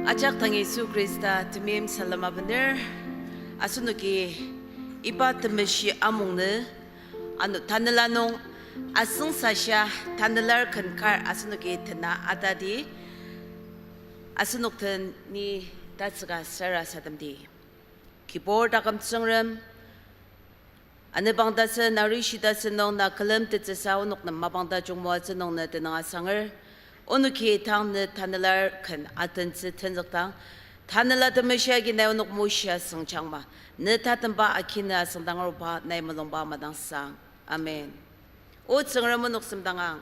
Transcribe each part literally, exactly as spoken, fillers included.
Ajak dang Yisu Khrista temeim salem abener, asenoki iba temeshi amungnü, ano tanela nung asüng sasha tanelar ken kar asenoki tena atadi, asenok den ni tatsüka sarasademdi. Kibur taküm Tsüngrem, anepang tasen, arishi tasen nung na külem tetsüsa onok nem mapang tajung moatsü nung ne tenüng asanger, onoki tang ne tanelar ken atentsü tenzükdang, Tanela Temeshi agi nai onok moshia sengjangma, ne tatemba akina asüngdangaruba nai mulungba madangsang. Amen. O Tsüngrem, onok semdangang.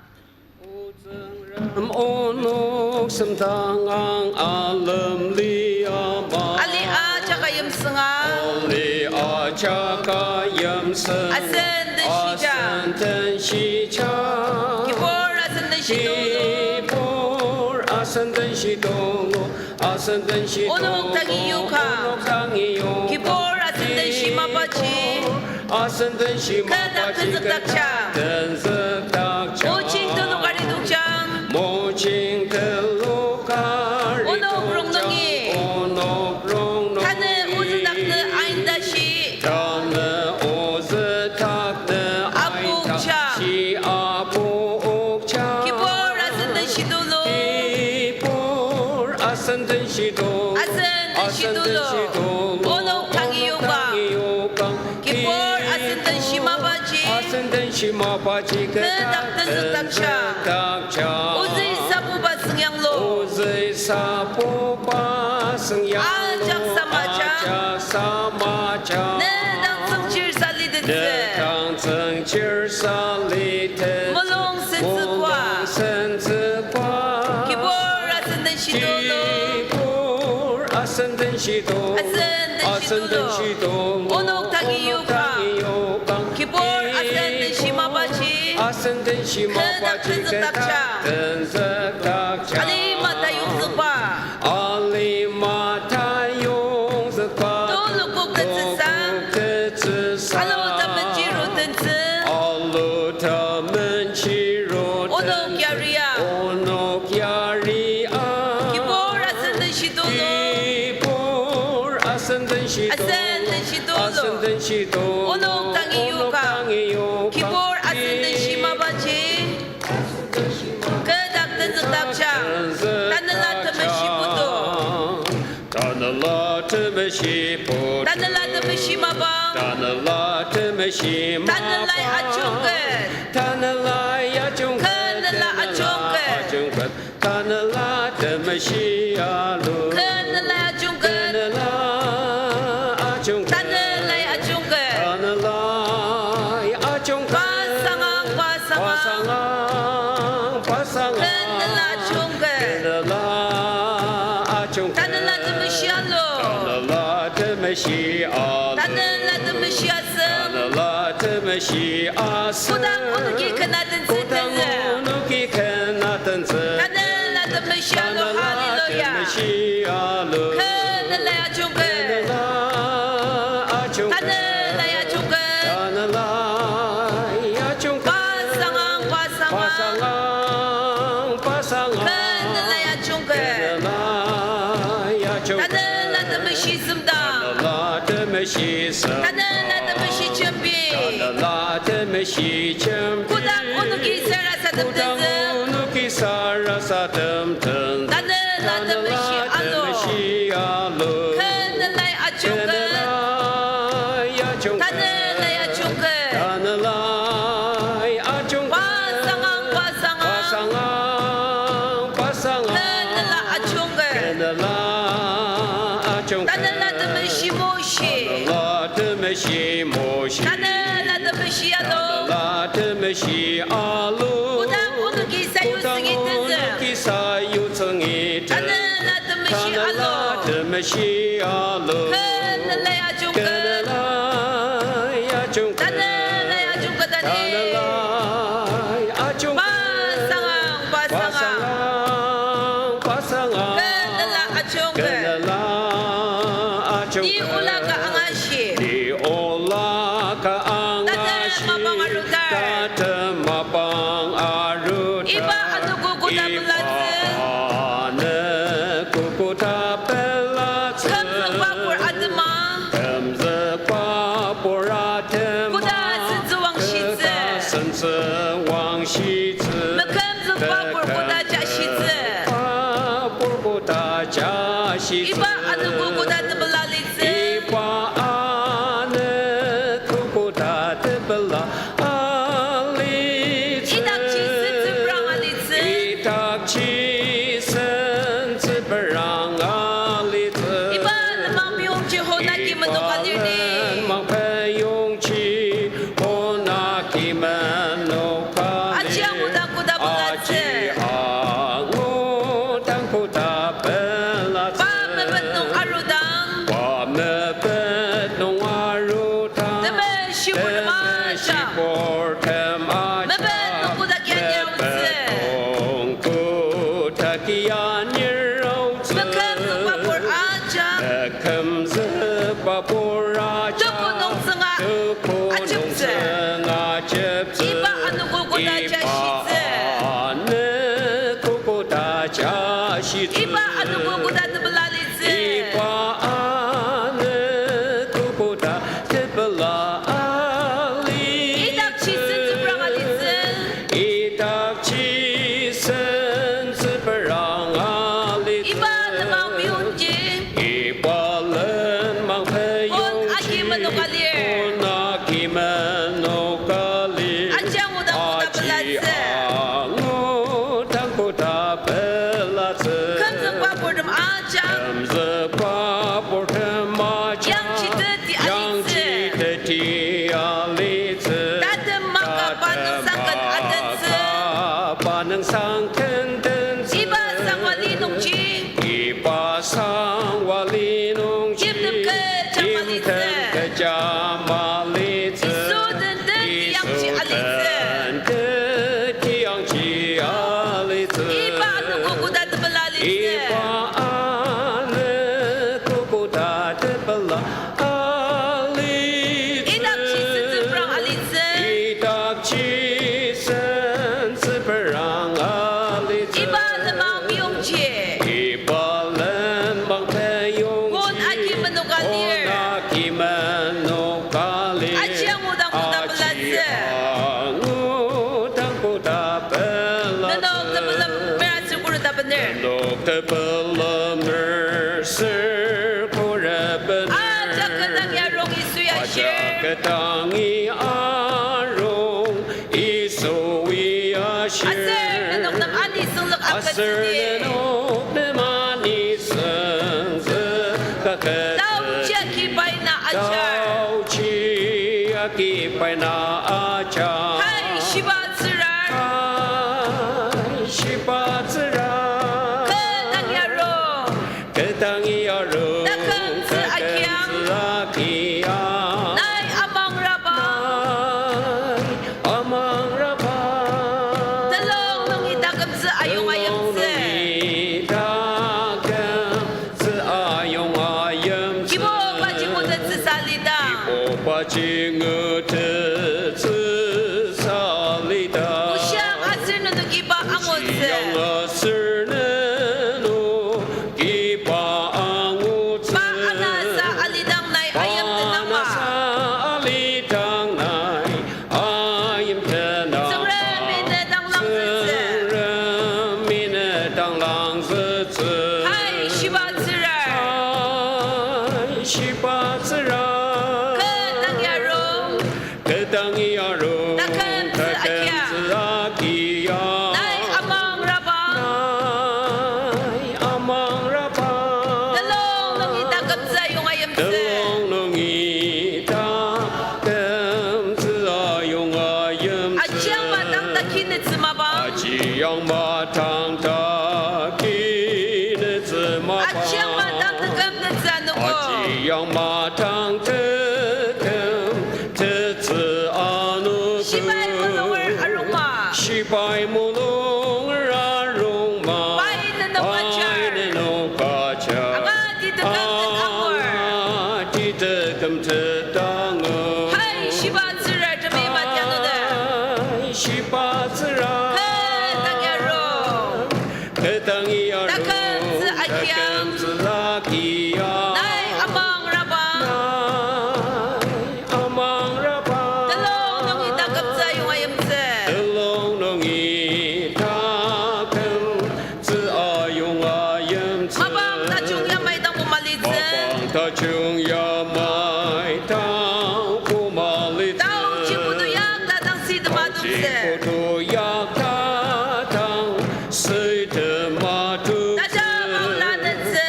O Tsüngrem, onok semdangang, alem liama. Ali ajak ayimsünga. Ali ajak ayimsünga. Asen den shija. Asen den shija. Kibur asen den shitulu. Kibur asen den shitulu. Asen den shitulu. Onok dangi yoka. Onok dangi yoka. Kibur asen den shimapaji. Kibur asen den shimapaji. Kü dak tenzükdakja. Kü dak tenzükdakja. Mojing telok aridokjang. Mojing telok aridokjang. Onok rongnungi. Onok rongnungi. Tanü ozü dak nü aindashi. Tanü ozü dak nü aindashi. Apokjang. Apokjang. Kibur asen den shitulu. Kibur asen den shitulu. Asen den shitulu. Asen den shitulu. Onok dangi yoka. Onok dangi yoka. Kibur asen den shimapaji. Asen den shimapaji. Kü dak tenzükdakja. Tenzükdakja. Ozü sapuba süngyanglu. Ozü sapuba süngyanglu. Ajak samajang. Ajak samajang. Ne dang tsüngchir salitettsü. Ne dang tsüngchir salitettsü. Mulung sentsükwa. Mulung sentsükwa. Kibur asen den shitulu. Kibur asen den shitulu. Asen den shitulu. Asen den shitulu. Onok dangi yoka. Onok dangi yoka. Kibur asen den shimapaji. Asen den shimapaji. Kü dak tenzükdakja. Kü dak tenzükdakja. Alima tayongzükba. Alima tayongzükba. Tulu kok tetsüsa. Tulu kok tetsüsa. Alu tamenji rotentsü. Alu tamenji rotentsü. Onok yaria. Onok yaria. Kibur asen den shitulu. Kibur asen den shitulu. Asen den shitulu. Asen den shitulu. Onok dangi yoka. Onok dangi yoka. Kibur asen den shimapaji. Kü dak tenzükdakja. Tanela Temeshi putu. Tanela Temeshi putu. Tanela Temeshi mapang. Tanela Temeshi mapang. Tanelai ajungket. Tanelai ajungket. Kü nela ajungket. Ajungket. Tanela Temeshi alu. Kü nela ajungket. Kü nela ajungket. Tanelai ajungket. Tanelai ajungket. Pasangang, pasangang. Pasangang, pasangang. Kü nela ajungket. Kü nela ajungket. Tanela Temeshi alu. Tanela Temeshi alu. Tanela Temeshi asem. Tanela Temeshi asem. Kodang onoki ken atentsü. Kodang onoki ken atentsü. Tanela Temeshi alu, hallelujah. Tanela Temeshi alu. Kü nela ajungket. Kü nela ajungket. Tanela ajungket. Tanela ajungket. Pasangang, pasangang. Pasangang, pasangang. Kü nela ajungket. Kü nela ajungket. Tanela Temeshi semdang. Tanela Temeshi semdang. Tanela Temeshi jembi. Tanela Temeshi jembi. Kodang onoki sarasadem tenzük. Kodang onoki sarasadem tenzük. Tanela Temeshi alu. Temeshi alu. Kü nelai ajungket. Kü nelai ajungket. Tanelai ajungket. Tanelai ajungket. Pasangang, pasangang. Pasangang, pasangang. Kü nela ajungket. Kü nela ajungket. Tanela Temeshi Moshi. Tanela Temeshi Moshi. Tanela Temeshi alu. Tanela Temeshi alu. Kodang onoki sayutsüngi tenzük. Kodang onoki sayutsüngi tenzük. Tanela Temeshi alu. Tanela Temeshi alu. Kü nelai ajungket. Kü nelai ajungket. Tanelai ajungket, Tanelai. Tanelai ajungket. Pasangang, pasangang. Pasangang, pasangang. Kü nela ajungket. Kü nela ajungket. Ni ola ka angashi. Ni ola ka angashi. Tatem mapang arudar. Tatem mapang arudar. Iba anogo koda melatsü. Iba anogo ta pelatsü. Kümzükba pur atema. Kümzükba pur atema. Koda sentsüwangshitsü. Koda sentsüwangshitsü. Mekümzükba pur koda jashitsü. Mekümzükba pur koda jashitsü. Iba anogo koda tepela litsü. Iba anogo koda tepela alitsü. Idakji sentsüprang alitsü. Idakji sentsüprang alitsü. Iba lenmang peyongji honaki menoka lir ni. Iba lenmang peyongji honaki menoka lir. Aji angu dang koda pelatsü. Aji angu dang koda pelatsü. Pa mepet nung arudang. Pa mepet nung arudang. Temeshibur tem ajak. Temeshibur tem ajak. Mepet nung koda ki anir aotsü. Mepet nung koda ki anir aotsü. Mekümzükba pur ajak. Mekümzükba pur ajak. Tuko nung tsünga ajeptsü. Tuko nung tsünga ajeptsü. Iba anogo koda jashitsü. Iba anogo koda jashitsü. Iba anogo koda tepela litsü. Iba anogo koda tepela alitsü. Idakji sentsüprang alitsü. Idakji sentsüprang alitsü. Iba lenmang peyongji. Iba lenmang peyongji. Honaki menoka lir. Honaki menoka lir. Aji angu dang koda pelatsü. Aji angu dang koda pelatsü. Kümzükba purtem ajak. Kümzükba purtem ajak. Yangji teti alitsü. Yangji teti alitsü. Tatem maka pa nüngsang ken atentsü. Tatem maka pa nüngsang ken tentsü. Iba sangwali nungji. Iba sangwali nungji. Timtem kecha malitsü. Timtem kecha malitsü. Yisu den teti yangji alitsü. Yisu den teti yangji alitsü. Iba anogo koda tepela litsü. Iba anogo koda tepela alitsü. Idakji sentsüprang alitsü. Idakji sentsüprang alitsü. Iba lenmang peyongji. Iba lenmang peyongji. Honaki menoka lir. Honaki menoka lir. Aji angu dang koda pelatsü. Aji angu dang koda pelatsü. Nenok tepela mer aser khuret abener. Nenok tepela mer aser khuret abener. Ajak kü dang yarong Yisu ya shir. Ajak kü dang yarong Yisu ya shir. Aser nenok nem ani sünglok aketsüdi. Aser nenok nem ani sünglok aketsüdi. Taochi agi pai na ajar. Taochi agi pai na ajar. Hai shiba tsürar. Hai shiba tsürar. Kü dang yarong. Kü dang yarong. Takümtsü agiang. Takümtsü agiang. Nai amangraba. Nai amangraba. Telong nungi takümtsü ayong ayimtsü. Telong nungi takümtsü ayong ayimtsü. Kibuba jingu tetsü salidang. Kibuba jingu tetsü salidang. Oshang aser nenok iba angutsü. Oshang aser nenok iba angutsü. Pa anasa alidang nai ayimtenangma. Pa anasa alidang nai ayimtenangma. Tsüngremi ne dang langzütsü. Tsüngremi ne dang langzütsü. Hai shiba tsürar. Hai shiba tsürar. Kü dang yarong. Kü dang yarong. Takümtsü agiang. Takümtsü agiang. Nai amangraba. Nai amangraba. Telong nungi takümtsü ayong ayimtsü. Telong nungi takümtsü ayong ayimtsü. Ajiang matang takinetsü mapang. Ajiang matang takinetsü mapang. Ajiang matang tekümtettsü anogo. Ajiang matang tekümtettsü anogo. Shibai mulunger arungma. Shibai mulunger arungma. Pai nenok ajar. Pai nenok ajar. Angati tekümtet angur. Angati tekümtet angur. Hai shiba tsürar temi matianune. Hai shiba tsürar. Kü dang yarong. Kü dang yarong. Takümtsü agiang. Takümtsü Lakia. Nai amangraba. Nai amangraba. Telong nungi takümtsü ayonga yimtsü. Telong nungi takümtsü ayonga yimtsü. Mapang tajung yamai dang bumalitsü. Mapang tajung yamai dang bumalitsü. Taoji putu yakta dang sitema toktsü. Taoji putu yakta dang sitema toktsü. Tajaba ola nütsü.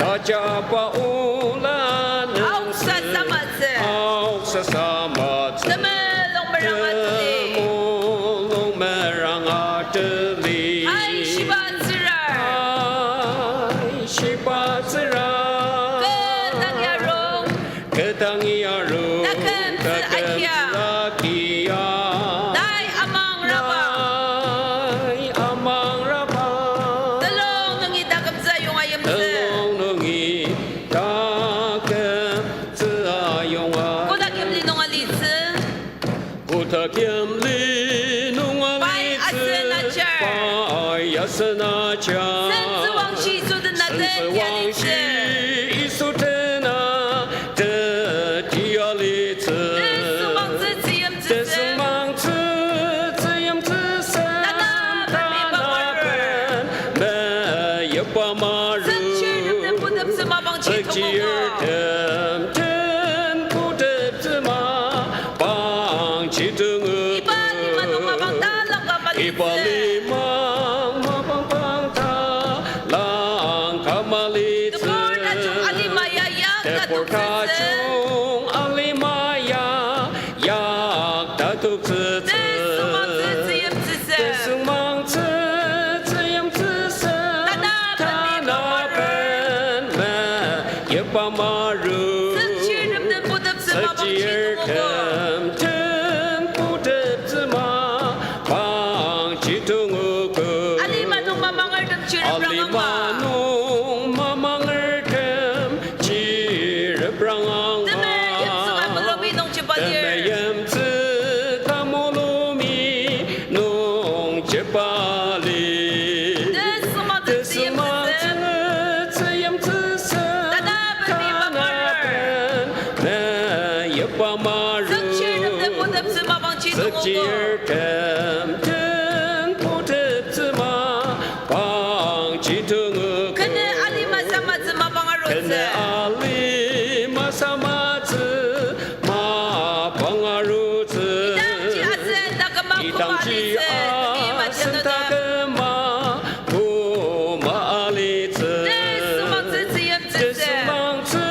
Tajaba ola nütsü. Aoksa samatsü. Aoksa samatsü. Temulung meranga tuli. Temulung meranga tuli. Ai shiba tsürar. Ai shiba tsürar. Kü dang yarung. Kü dang yarung. Takümtsü akia. Takümtsü akia. Nai amangraba. Nai amangraba. Telong nungi takümtsü ayonga yimtsü. Telong nungi takümtsü ayonga. Kotak yimli nunga litsü. Kotak yimli nunga litsü. Pai asen ajar. Pai asen ajar. Sentsüwangshi Yisu tena teti alitsü. Sentsüwangshi Yisu tena teti alitsü. Tesüngmangtsü tzüyimtsüsü. Tesüngmangtsü tzüyimtsüsü. Tanaben meyipa maru. Tanaben meyipa maru. Tsükchirtem den puteptsü mapang chidungugo. Tsükchirtem den puteptsü mapang chidungugo. Iba lima nung mapang talangka malitsü. Iba lima mapang pang talangka malitsü. Tebur tajung alima ya yakta toktsütsü. Tebur tajung alima ya yakta toktsütsü. Tesüngmangtsü tzüyimtsüsü. Tesüngmangtsü tzüyimtsüsü. Tanaben meyipa maru. Tanaben meyipa maru. Tsükchirtem den puteptsü mapang chidungugo. Tsükchirtem den puteptsü mapang chidungugo. Alima nung mamangertem chirep rangangma. Alima nung mamangertem chirep rangangma. Temeim tsüka mulumi nung jepalir. Temeim tsüka mulumi nung jepalir. Tesüngmangtsü tzüyimtsüsü. Tesüngmangtsü tzüyimtsüsü. Tanaben meyipa maru. Tanaben meyipa maru. Tsükchirtem den puteptsü mapang chidungugo. Tsükchirtem den puteptsü mapang chidungugo. Kene alima samatsü mapang arutsü. Kene alima samatsü mapang arutsü. Idangji asen taküma koma alitsü. Idangji asen taküma koma alitsü. Tesüngmangtsü tzüyimtsüsü. Tesüngmangtsü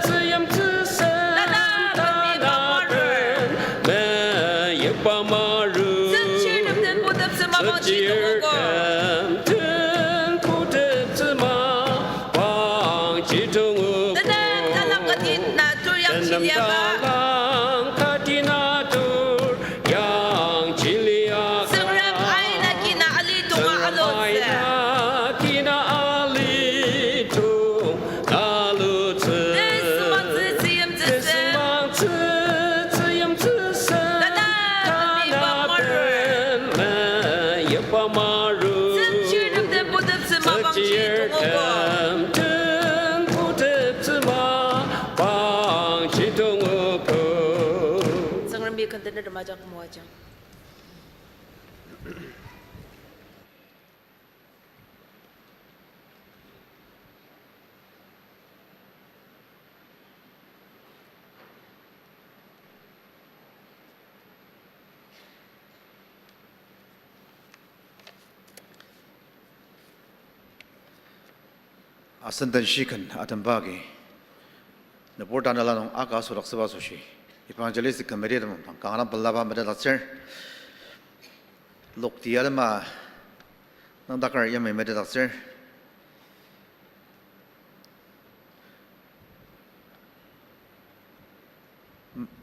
tzüyimtsüsü. Tanaben meyipa maru. Tanaben meyipa maru. Tsükchirtem den puteptsü mapang chidungugo. Tsükchirtem den puteptsü mapang chidungugo. Tenem talang kati na tur yangji liaka. Tenem talang kati na tur yangji liaka. Tsüngrem aina kina ali tunga alutsü. Tsüngrem aina kina ali tunga alutsü. Tesüngmangtsü tzüyimtsüsü. Tesüngmangtsü tzüyimtsüsü. Tanaben meyipa maru. Tanaben meyipa maru. Tsükchirtem den puteptsü mapang chidungugo. Tsükchirtem den puteptsü mapang chidungugo. Tsüngremi ken tenertem ajak moajang. Asen den shiken atemba agi, nübur tanela nung aka asodaktsüba asoshi, Evangelistic Committee tem kanga pelaba metetdaktsür. Lokti alema nüngdaker yamai metetdaktsür.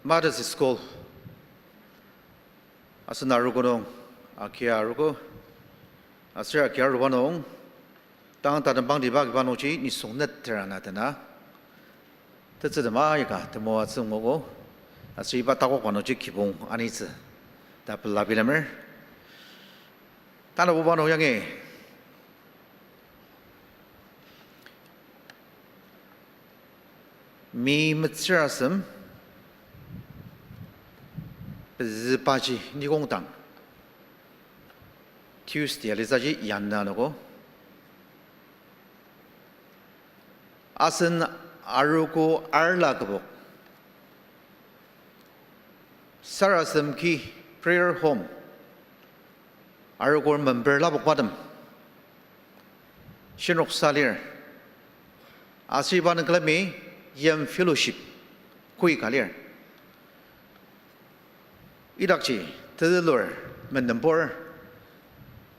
Mothers' School, asen arogo nung, akia arogo, aser akia aruba nung, tang tatembangtiba agiba nungji nisung neter ana tena, tetsü tema aika temoatsü nguogo, aser iba takokba nungji kibong anitsü ta pela bilemer. Tanabuba nung yangi, Mi metsür asem, pezübaji nikongdang, Tuesday alitsü ji yanü anogo. Asen arogo arla kübok, sarasadem ki prayer home, arogo member lapokbatem shinoksa lir. Aser iba nung külemi yim fellowship koi ka lir. Idakji tezülur mendenbur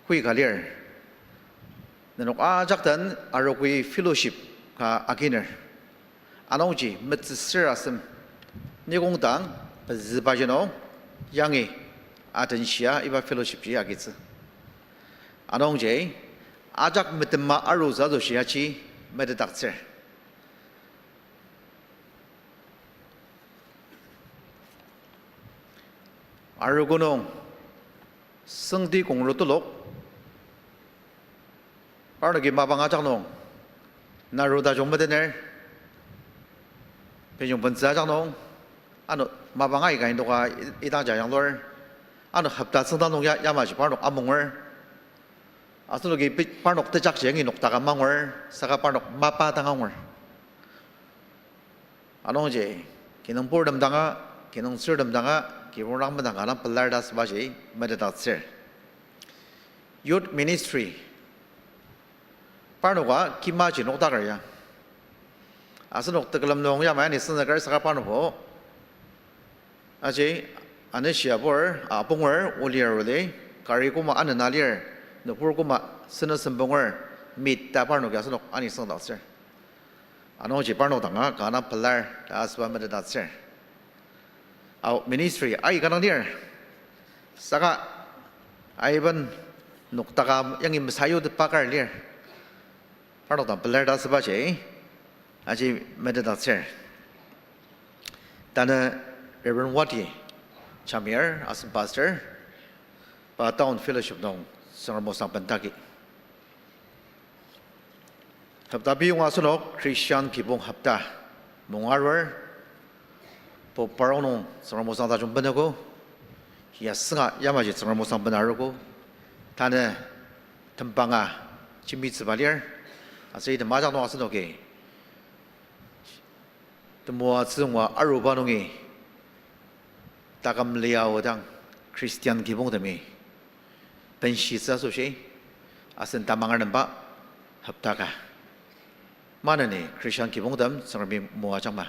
koi ka lir. Nenok ajak den arogoi fellowship ka aginer. Anungji metsür asem, nikongdang pezübaji nung yangi adenshia iba fellowship ji agitsü. Anungji ajak metema arutsü asoshi aji metetdaktsür. Arogo nung sengti kongru telok, parnoki mapang ajak nung naru tajung metener, penjung bentsü ajak nung, ano mapang aika indoka idang jajanglur, ano hopta tsüngda nung ya, yamaji parnok amunger, asenoki pi-, parnok tejakji yangi noktaka mangur, saka parnok mapa dang angur. Anungji, kinungpurtem danga, kinungtsürtem danga, kibong dang medang ka dang pelar ta asübaji metetdaktsür. Youth ministry, parnoka kimaji noktaker ya. Asenok tekülem nung yamai ani senzüker saka parnokbo aji, anishia pur, apunger, olir oli, kari koma anena lir, nübur koma sena sembunger, meet ta parnoki asenok ani sengdaktsür. Anungji parnok danga ka dang pelar ta asüba metetdaktsür. Ao ministry aika dang lir, saka aiben noktaka yangi mesayutepba kar lir. Parnok dang pelar ta asübaji aji metetdaktsür. Tanü Reverend Wati Jamir, asen pastor, pa Town Fellowship nung Tsüngrem osang bendagi. Hopta piyonga asenok Christian kibong hopta munga arur, Pope parong nung Tsüngrem osang tajung benogo, ya sünga yamaji Tsüngrem osang bena arogo, tanü tembanga jembitsüba lir, aser item ajak nung asenoki temoatsü ngua aruba nungi taküm lia odang Christian kibongtemi benshitsü asoshi asen tamanger nemba hopta ka. Maneni Christian kibongtem Tsüngremi moajangma.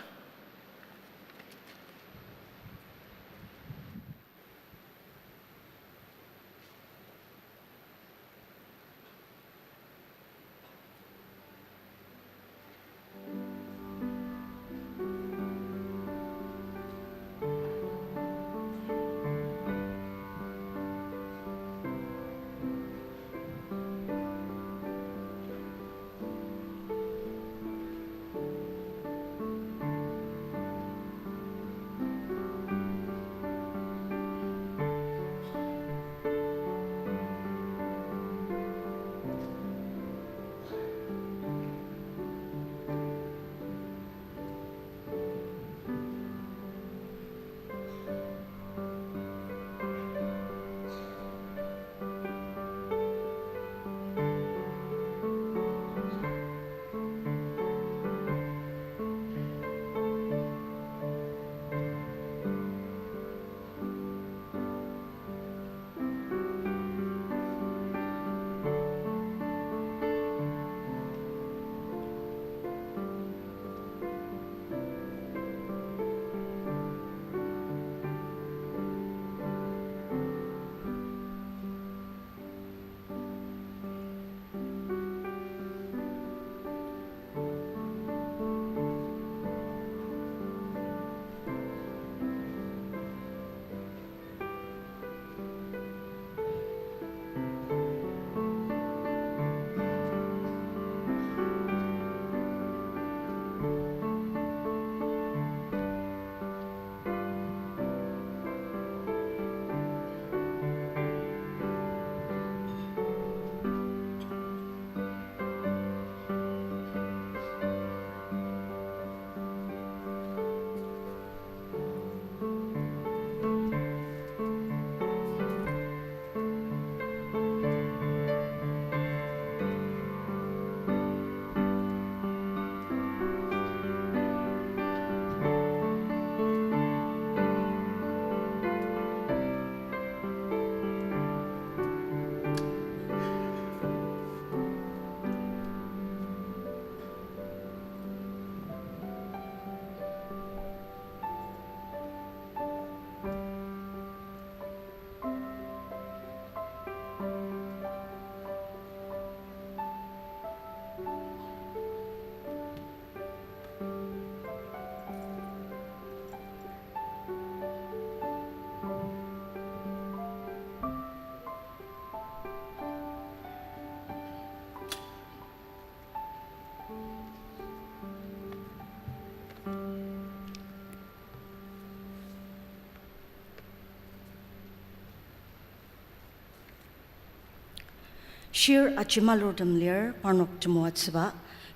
Shir ajemalurtem lir parnok temoatsüba,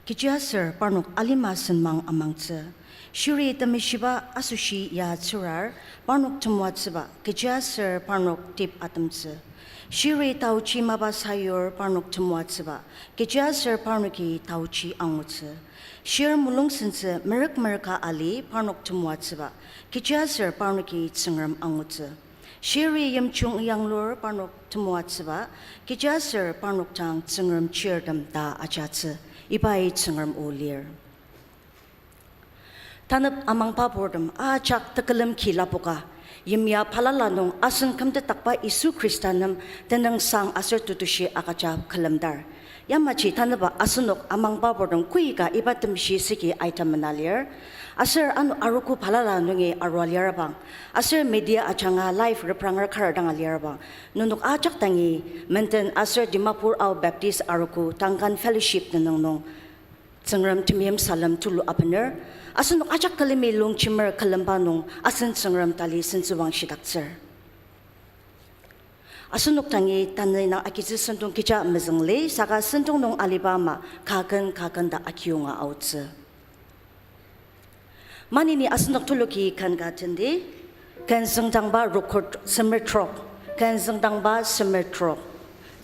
kechiaser parnok alima senmang amangtsü. Shiri temeshiba asoshi ya tsürar parnok temoatsüba, kechiaser parnok tep atemtsü. Shiri taochi mapa sayur parnok temoatsüba, kechiaser parnoki taochi angutsü. Shir mulungsentsü merük merüka ali parnok temoatsüba, kechiaser parnoki Tsüngrem angutsü. Shiri yimjung yanglur parnok temoatsüba, kechiaser parnok dang Tsüngrem chirtem ta ajatsü, ibai Tsüngrem o lir. Tanep amangba purtem ajak tekülem ki lapoka, yimya balala nung asen kümtetdakba Yisu Khrista nem tenüngsang aser tetushi agüja külemdar. Yamaji tanüba asenok amangba purtem koika iba temshi seki aita mena lir. Aser ano arogo balala nungi arua lirabang, aser media ajanga live repranger kar danga lirabang, nenok ajak dangi menden aser Dimapur Ao Baptist Arogo Duncan Fellowship tenüng nung Tsüngrem temeim salem tulu abener. Asenok ajak külemi longjemer külemba nung asen Tsüngrem tali sentsüwangshidaktsür. Asenok dangi tanü indang agitsü sentong kecha mezüng li, saka sentong nung aliba ama kaken kaken ta akiyonga aotsü. Maneni asenok tuluki ken ka tendi, ken züngdangba record semer trok, ken züngdangba semer trok,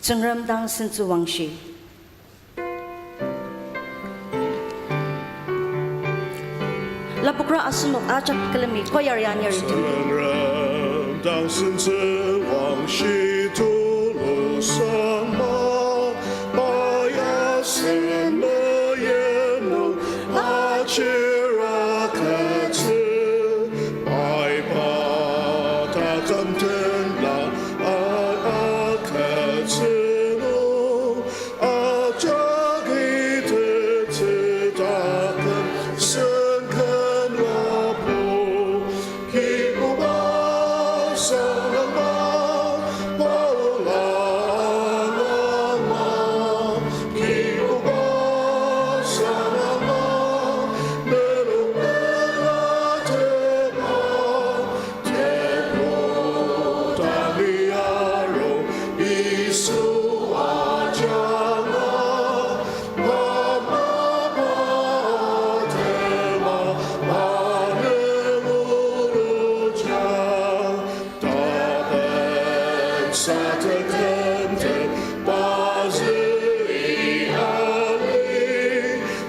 Tsüngrem dang sentsüwangshi. Lapokra asenok ajak külemi choir ya neri tendi. Tsüngrem dang sentsüwangshi tulusangma, pai asen meyenung ajira agütsü, pai pa taküm tenla a- agütsü nung, ajak itettsü taküm sen ken lapo. Kibuba sangma, paula langma, Kibuba sangma, nenok pela tema, tebu tangi aru Yisu ajanga, pa mapa tema, pa nunguluja. Tapen satetemte pazü i ali,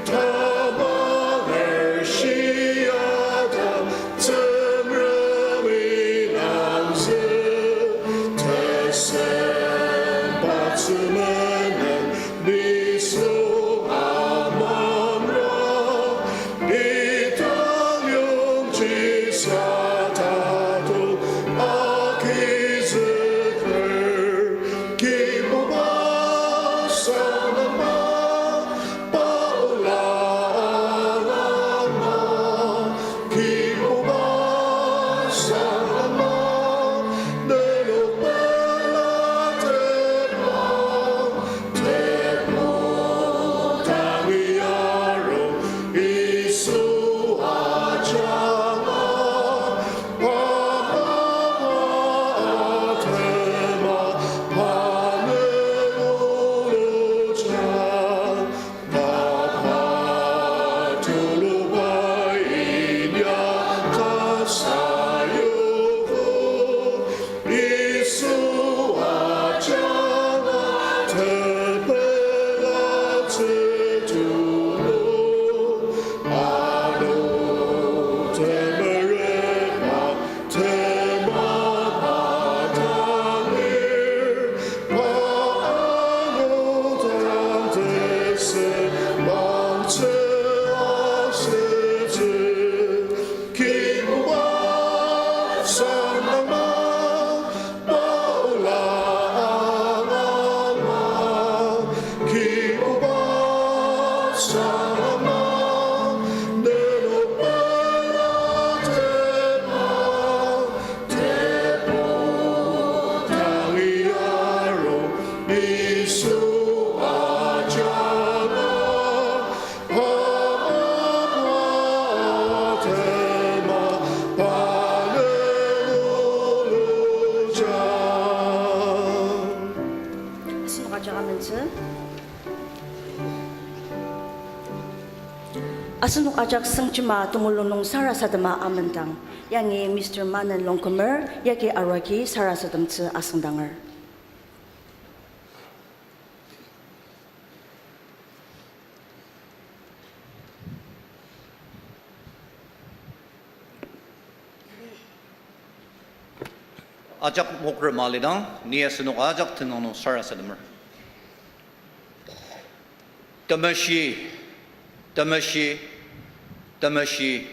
tamanger shiata Tsüngremi nangzü, tesenbatsü menen nisung amangra, idang yongji sa tatok agizüker, Kibuba sangma, paula langma, Kibuba sangma, nenok pela tema, tebu tangi aru Yisu ajanga, pa mapa tema, pa nunguluja. Mapa tuluba inyaka sayugo, Yisu ajanga tepela tsütulu, ano temerema tema pa tangir, pa ano tang tese mangtsü asa. Asenok ajak sengjema temulung nung sarasadema amendang, yangi Mister Manen Longkumer yagi arua agi sarasademtsü asüngdanger. Ajak mokre malidang, ni asenok ajak tenüng nung sarasademer. Temeshi, temeshi, temeshi,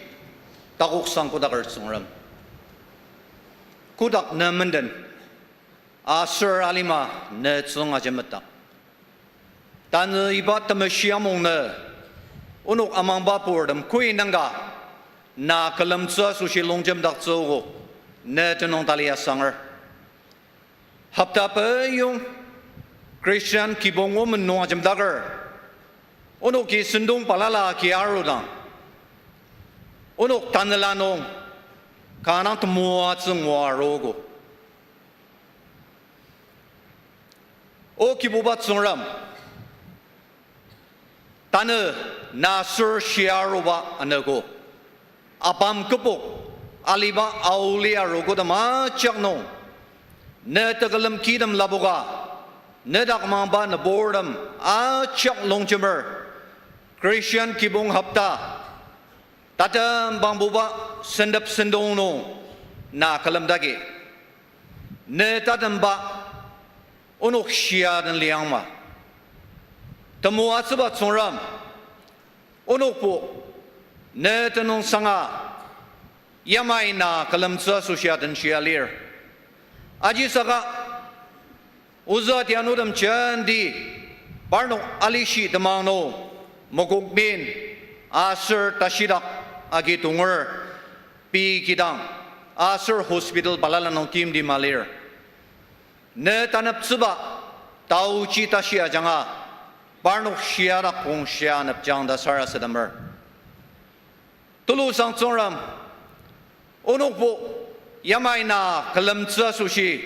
takoksang kodaker Tsüngrem. Kodak ne menden, aser alima ne tsüng ajemetak. Tanü iba temeshi amung nü, onok amangba purtem koi nanga, na külemtsü asoshi longjemdaktsüogo, ne tenüng tali asanger. Hopta peyong, Christian kibong omen nung ajemdaker, onoki sentong balala ki arudang, onok tanela nung, kanga temoatsü ngua arogo. O Kibuba Tsüngrem, tanü na sür shia aruba anogo. Apam kübok aliba aoli arogo tem ajak nung, ne tekülem kitem lapoka, ne dak mangba nüburtem ajak longjemer, Christian kibong hopta, tatem bangbuba sentep sentong nung na külemdaki. Ne tatemba onok shia den liangma. Temoatsüba Tsüngrem, onokbo ne tenüng sanga yamai na külemtsü asoshi adenshia lir. Ajisaka ozü tianutem jenti parnok alishi temang nung mokokmin aser tashidak agi tonger pei kidang aser hospital balala nung timtema lir. Ne taneptsüba taochi tashi ajanga parnok shia dak kong shia nepjang ta sarasademer. Tulusang Tsüngrem, onokbo yamai na külemtsü asoshi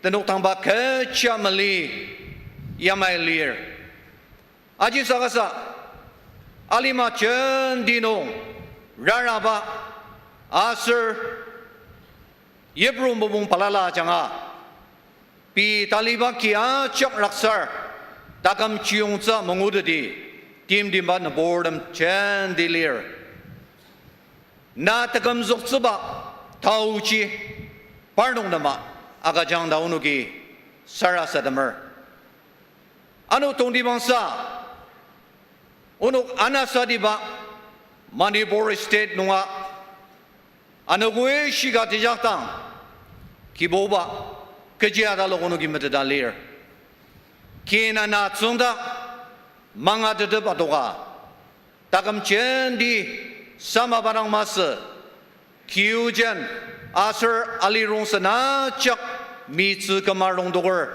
tenük tangba kecha mali yamai lir. Ajisakasa alima jenti nung raraba aser yipru mopung balala ajanga pei taliba ki ajak raksar taküm chiyongtsü manguteti timtemba nüburtem jenti lir. Na tekümzüktsüba taochi parnok nem agüjang ta onoki sarasademer. Ano tongtibangsa, onok anasatiba Manipur State nunga anogo shika tejaktang, Kibuba, kechi atalok onoki meteta lir. Kina na tsüngdak mangatetep adoka, taküm jenti sama padang masü, kiujen aser alirongsen ajak mitsü küma rongdoker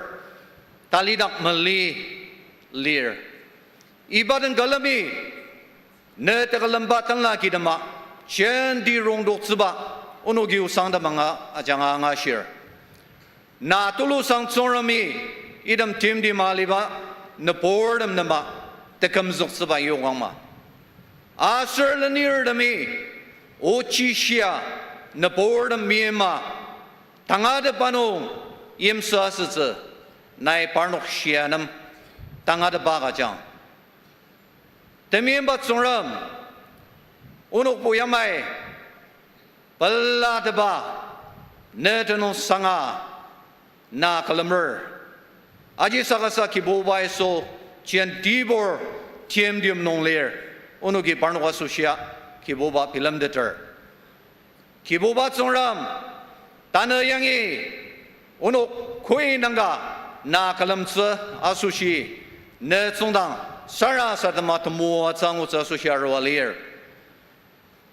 talidak mali lir. Iba den külemi ne tekülemba tenla kidema jenti rongdoktsüba onoki osang temanga ajanga angashir. Na tulusang Tsüngremi item timtema aliba nüburtem nem tekümzüktsüba yokangma. Aser lenirtemi ochi shia nüburtem meyima tangatetba nung yimsü asütsü, nai parnok shia nem tangatetba agüjang. Temeimba Tsüngrem, onokbo yamai pelatepa ne tenüng sanga na külemer. Ajisakasa Kibuba Yisu, jentibur timtem nung lir, onoki parnok asoshia Kibuba bilemteter. Kibuba Tsüngrem, tanü yangi onok koi nanga na külemtsü asoshi ne tsüngdang sarasadema temoatsü angutsü asoshi arua lir.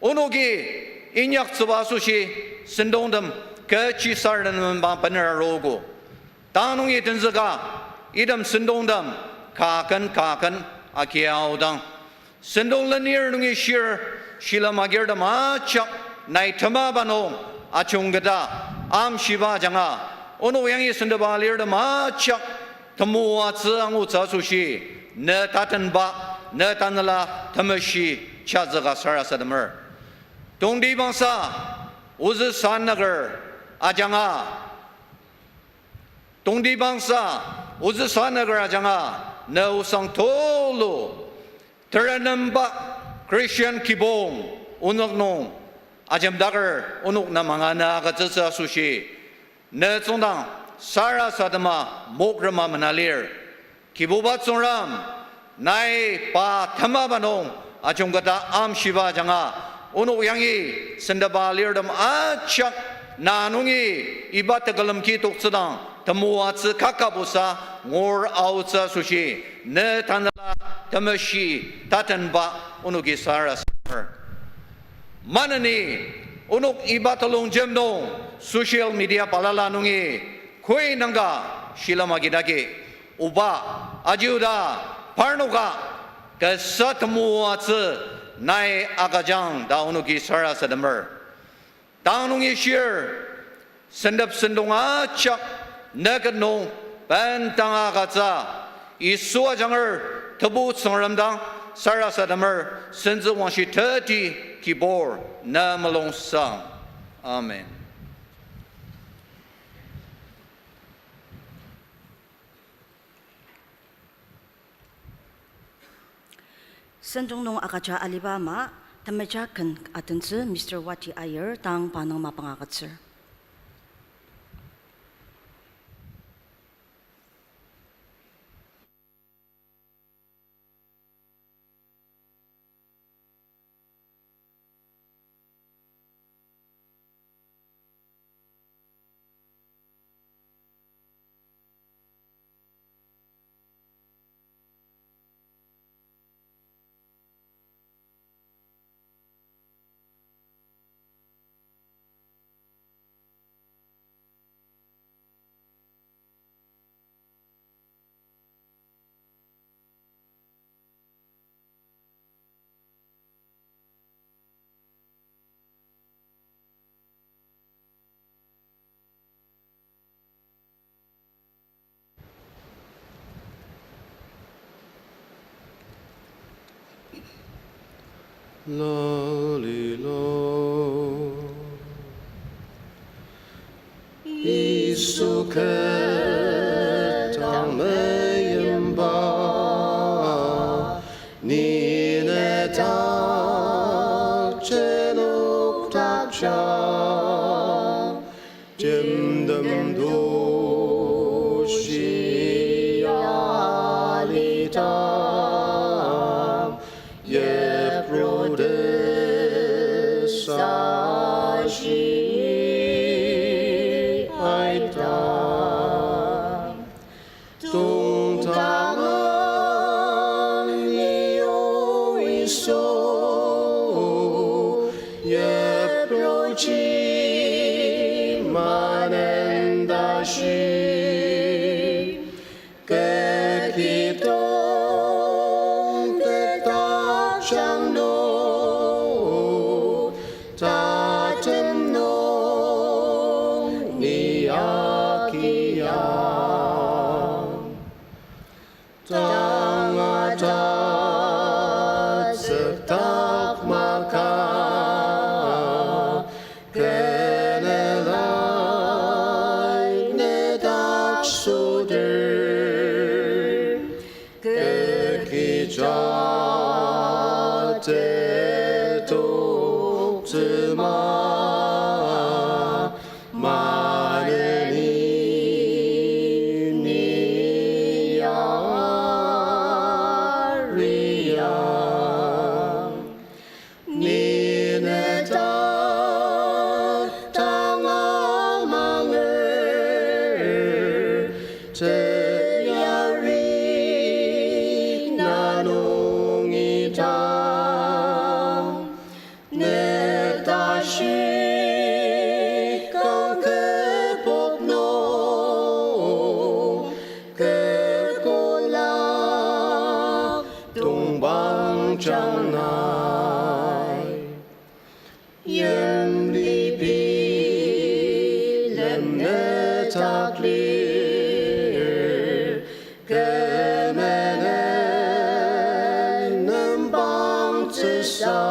Onoki inyaktsüba asoshi sentongtem kechisartem nem bener arogo. Tanü nungi tenzüka item sentongtem kaken kaken agiaodang, sentong lenir nungi shir shilem agirtem ajak nai temaba nung ajungketa amshiba ajanga, onok yangi senteba alirtem ajak temoatsü angutsü asoshi ne tatenba, ne tanela temeshi chazüka sarasademer. Tongtibangsa ozü sanaker ajanga, tongtibangsa ozü sanaker ajanga, ne osang tulu terenemba Christian kibong onok nung ajemdaker onok nem anga na agütsütsü asoshi, ne tsüngdang sarasadema mokrema mena lir. Kibuba Tsüngrem, nai pa temaba nung ajungketa amshiba ajanga, onok yangi sentepa alirtem ajak na nungi iba tekülem ki toktsüdang temoatsü kakabusa ngur aotsü asoshi, ne Tanela Temeshi tatenba onoki sarasademer. Maneni onok iba telongjem nung social media balala nungi koi nangka shilem agidagi, oba, aji oda, parnoka kasa temoatsü nai agüjang ta onoki sarasademer. Tang nungi shir, sentep sentong ajak neket nung bendang agütsü, Yisu ajanger Tebu Tsüngrem dang sarasademer, sentsü wangshi teti kibur ne mulungsang. Amen. Sentong nung agüja aliba ama, temeja ken atentsü Mister Wati Aier, tang pa nung mapang agütsür. Lalila. Yisu kü dang meyimba, ni ne dak jenokdakja, timtem tushi alidang, yipru tesashi aidang. Tongtang ni o Yisu, yipruji manendashi, kü kidong tetakjang nung, tatem nung ni agia. Tanga tatsükdak maka, kü nelai ne dak sodir, kü kecha tetoktsüma, maneni ni aria. Ni ne dak tanga manger, teyari na nungi dang, ne tashi kang kübok nung, kü kola tongpang jangnai. Yimli bilem ne dak lir, kü menen nembang tsüsa.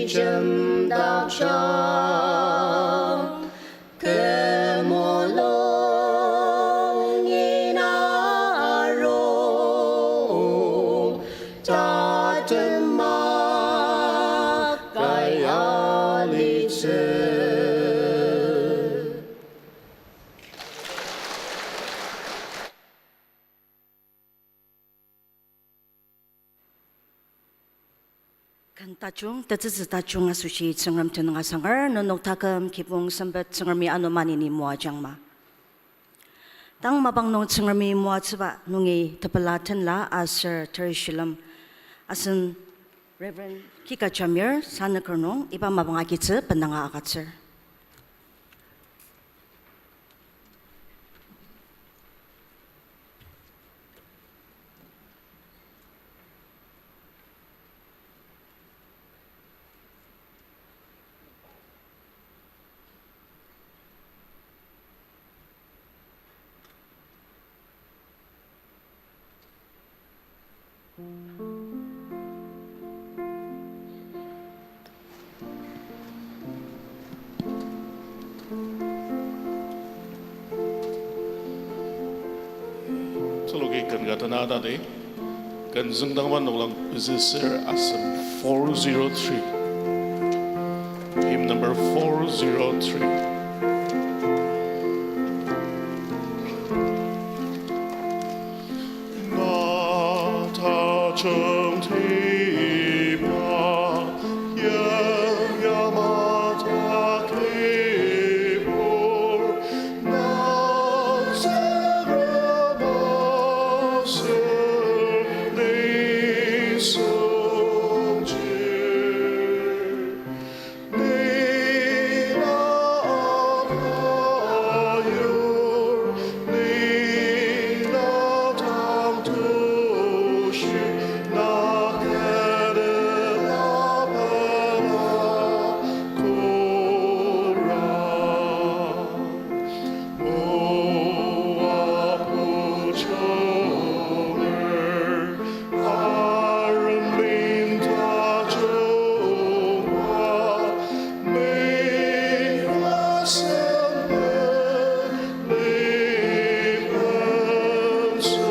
Jemdakjang, kü mulung ina arung, tatem mak kai alitsü. Ken tajung, tetsütsü tajung asoshi Tsüngrem tenüng asangar, nenok taküm kibong sempet Tsüngremi ano maneni moajangma. Tang mapang nung Tsüngremi moatsüba nungi tepela tenla aser terishilem asen Reverend Kika Jamir sanüker nung iba mapang agitsü bendanga agütsür. Tuluki ken ka tena ta di. Ken züngdangba noklang pezü ser asem four zero three. Hymn number four zero three. Na tajung tiba, yamyama ta kibur, na tsüngrem aser nisung chir. Ni na apayur, ni na tangtushi, na kene na pela kura. Moabu chumer, arem lim tajungba, mei asen pen, mei pen so.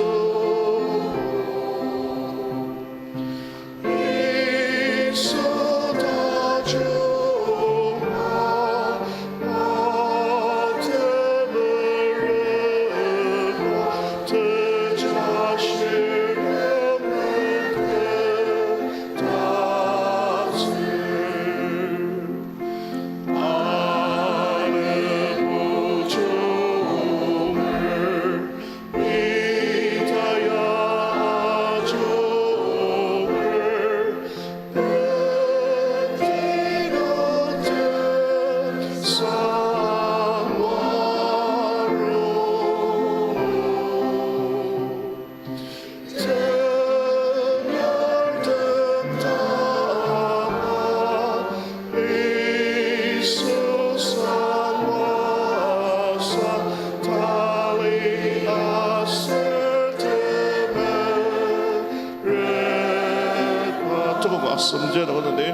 Tokong asem jena wadang de.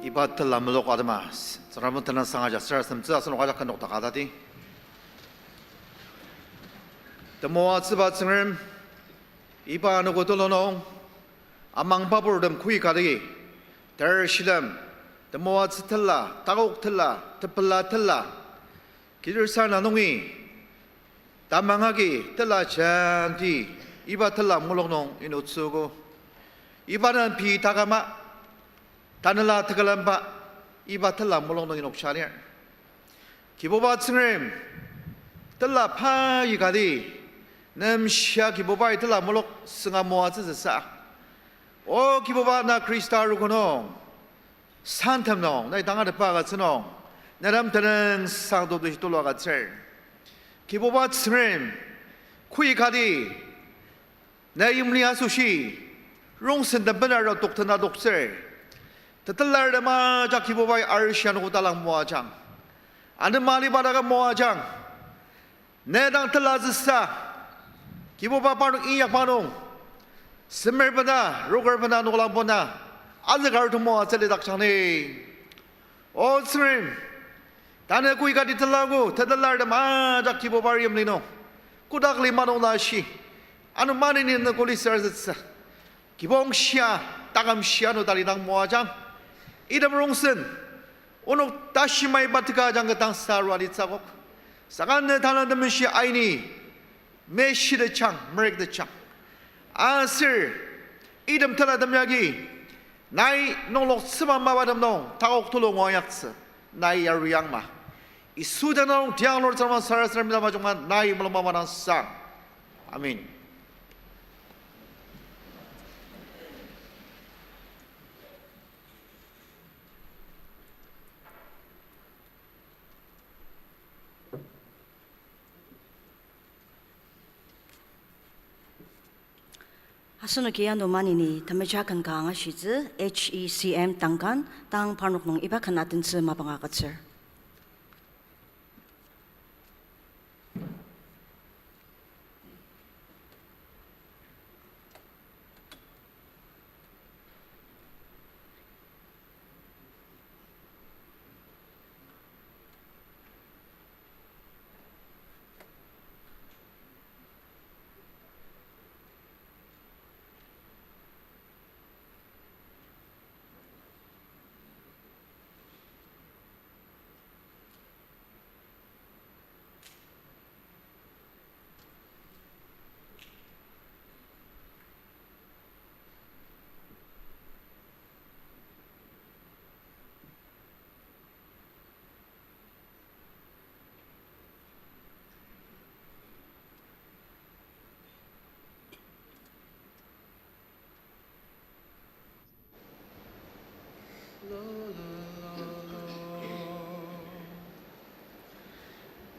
Iba tela mulok atema, Tsüngrem tenüngsang ajak sarasademtsü asenok ajak kü nokdaka tati. Temoatsüba Tsüngrem, iba anogo tulu nung, amang paburtem kui kati, ter shilem, temoatsü tela, takok tela, tepela tela, kidirsa na nungi, tamang agi tela jenti, iba tela mulok nung inotsüogo. Iba den pei takama, tanela tekülemba, iba tela mulok nung inokja lir. Kibuba Tsüngrem, tela pa ikati, nemshia Kibubai tela mulok sünga moatsütsüsa. O Kibuba na Khrista arogo nung, santem nung, nai tangatetba agütsü nung, nenem tenüngsang totoshi tulu agütsür. Kibuba Tsüngrem, kui kati, na yimli asoshi, rongsen den bena ra tokten adoktsür. Tetelar tema ajak Kibubai arishi anogo talang moajang. Anema aliba daka moajang. Ne dang telatsüsa, Kibuba parnok inyakba nung, semer bena, roker bena, noklang bena, azükartem moatsü lidakjang ni. O Tsüngrem, tanü kui kati telago, tetelar tema ajak Kibuba yimli nung, kotak lima nung ta shi, ano maneni nü kuli sarasademtsü. Kibong shia, taküm shia ano talidang moajang. Item rongsen, onok tashi maiba teka ajanga tangsa rua alitsü akok. Saka ne tanü temeshi aini, meshitejang, merektetjang. Aser, item telatem yagi, nai nungloktsüba mapatem nung, takok tulu ngua inyaktsü, nai yaru yangma. Yisu tenüng nung tiang Lord Tsüngrem sarasadem midang majungma nai mulung mapa dang sang. Amen. Asenoki ano maneni temeja ken ka angashitsü, H E C M tangkan, tang parnok nung iba ken atentsü mapang agütsür.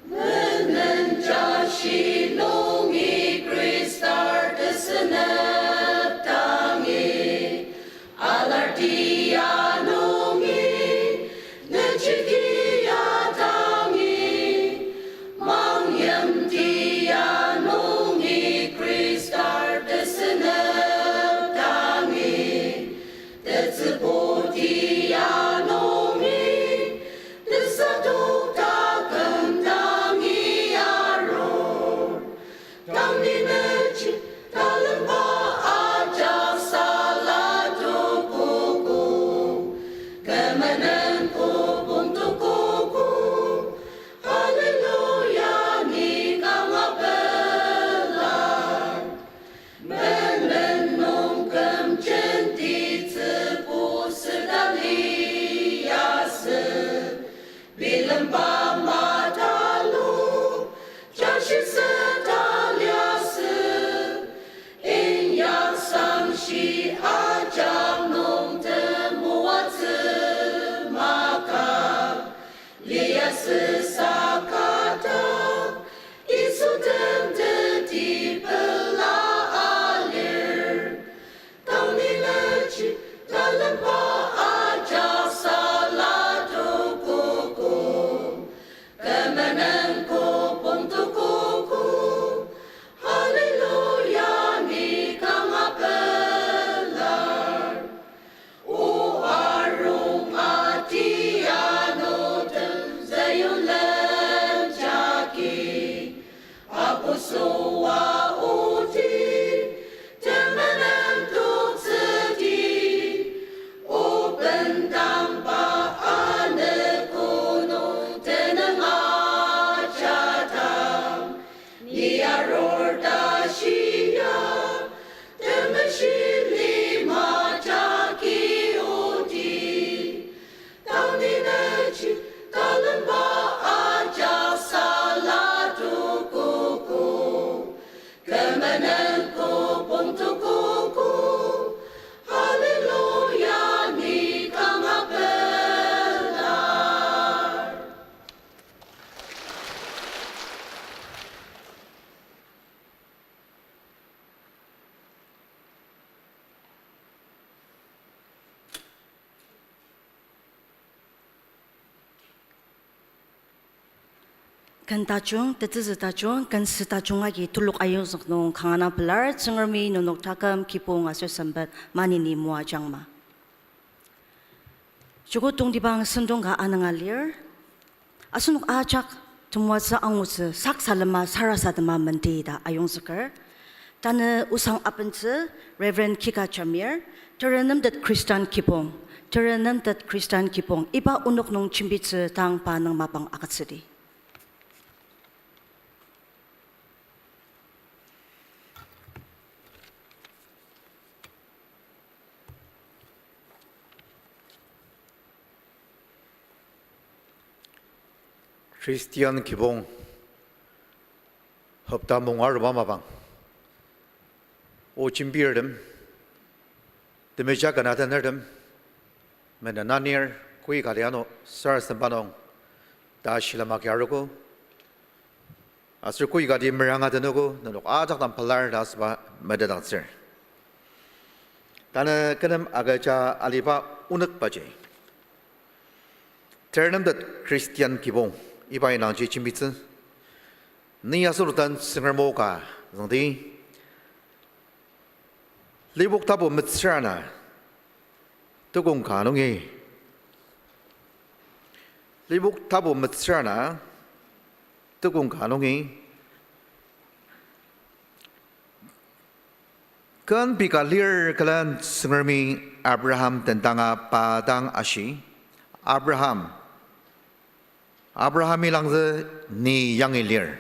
Menen jashi nungi Khristar tesünep tangi, alartia nungi, nechikia tangi, mangyimtia nungi Khristar tesünep tangi, tetsübutia nungi, tesadok taküm tangi arur. Tang ni nechi talemba ajak salatokogo, kü menen kobong tokogo. Hallelujah, ni kanga pelar. Menen nung kümjenti tsübu süda liasü, bilemba matalu, jashi süda liasü, inyak sangshi ajak nung temoatsü maka. Liasü sakata, Yisu den teti pela alir. Tang ni nechi talemba ajak salatokogo, kü menen kobong tokogo. Hallelujah, ni kanga pelar. O arung Ken tajung, tetezü tajung, ken sü tajung agi telok ayongzük nung kanga pelar, Tsüngremi nenok taküm kibong aser sempet maneni moajangma. Joko tongtibang sentong ka ananga lir. Asenok ajak temoatsü angutsü sak salema sarasadema menti ta ayongzüker. Tanü osang abentsü Reverend Kika Jamir, Terenemtet Christian Kibong, Terenemtet Christian Kibong, iba onok nung jembitsü tang pa nung mapang agütsüdi. Christian kibong hopta mung aruba mapang, o jembirtem, temeja kena tenertem, mena nanir, koi kati ano sarasademba nung ta shilem agi arogo. Aser koi kati meranga tenogo, nenok ajak dang pelar ta asüba metetdaktsür. Tanü kü nem agüja aliba onükbaji, Terenemtet Christian Kibong iba indangji jembitsü, ni asenok den Tsüngrem o ka züngdi. Lipok tapu metsür ana, tukong ka nungi. Lipok tapu metsür ana, tukong ka nungi. Ken pika lir külen Tsüngremi Abraham tendanga pa dang ashi, Abraham, Abrahami langzü ni yangi lir.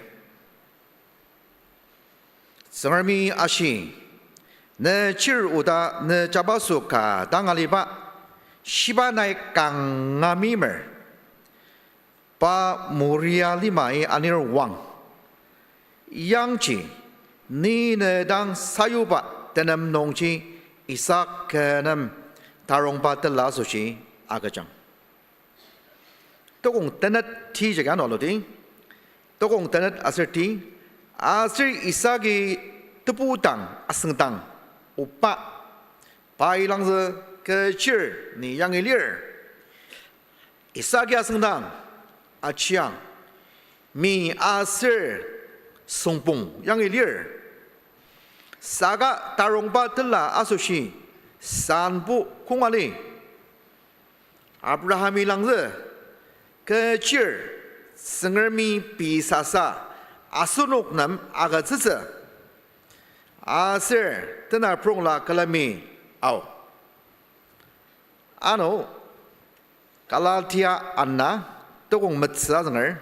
Tsüngremi ashi, ne chir oda ne jabaso ka dang aliba, shiba nai kanga meimer, pa Moria limai anir wang. Yangji, ni ne dang sayuba tenem nungji Isak kü nem tarongba tela asoshi agüjang. Tokong tenet ti jagi ano aludi. Tokong tenet aser ti, aser Isaki tebu dang asüngdang oba, pai langzü kü chir ni yangi lir. Isaki asüngdang achiang, mi aser süngpong yangi lir. Saka tarongba tela asoshi sanbo kong ali. Abrahami langzü, kü chir Tsüngremi pei sasa asenok nem agütsütsü, aser tenaprongla külemi ao. Ano, Galatia ana, tokong metsü azünger,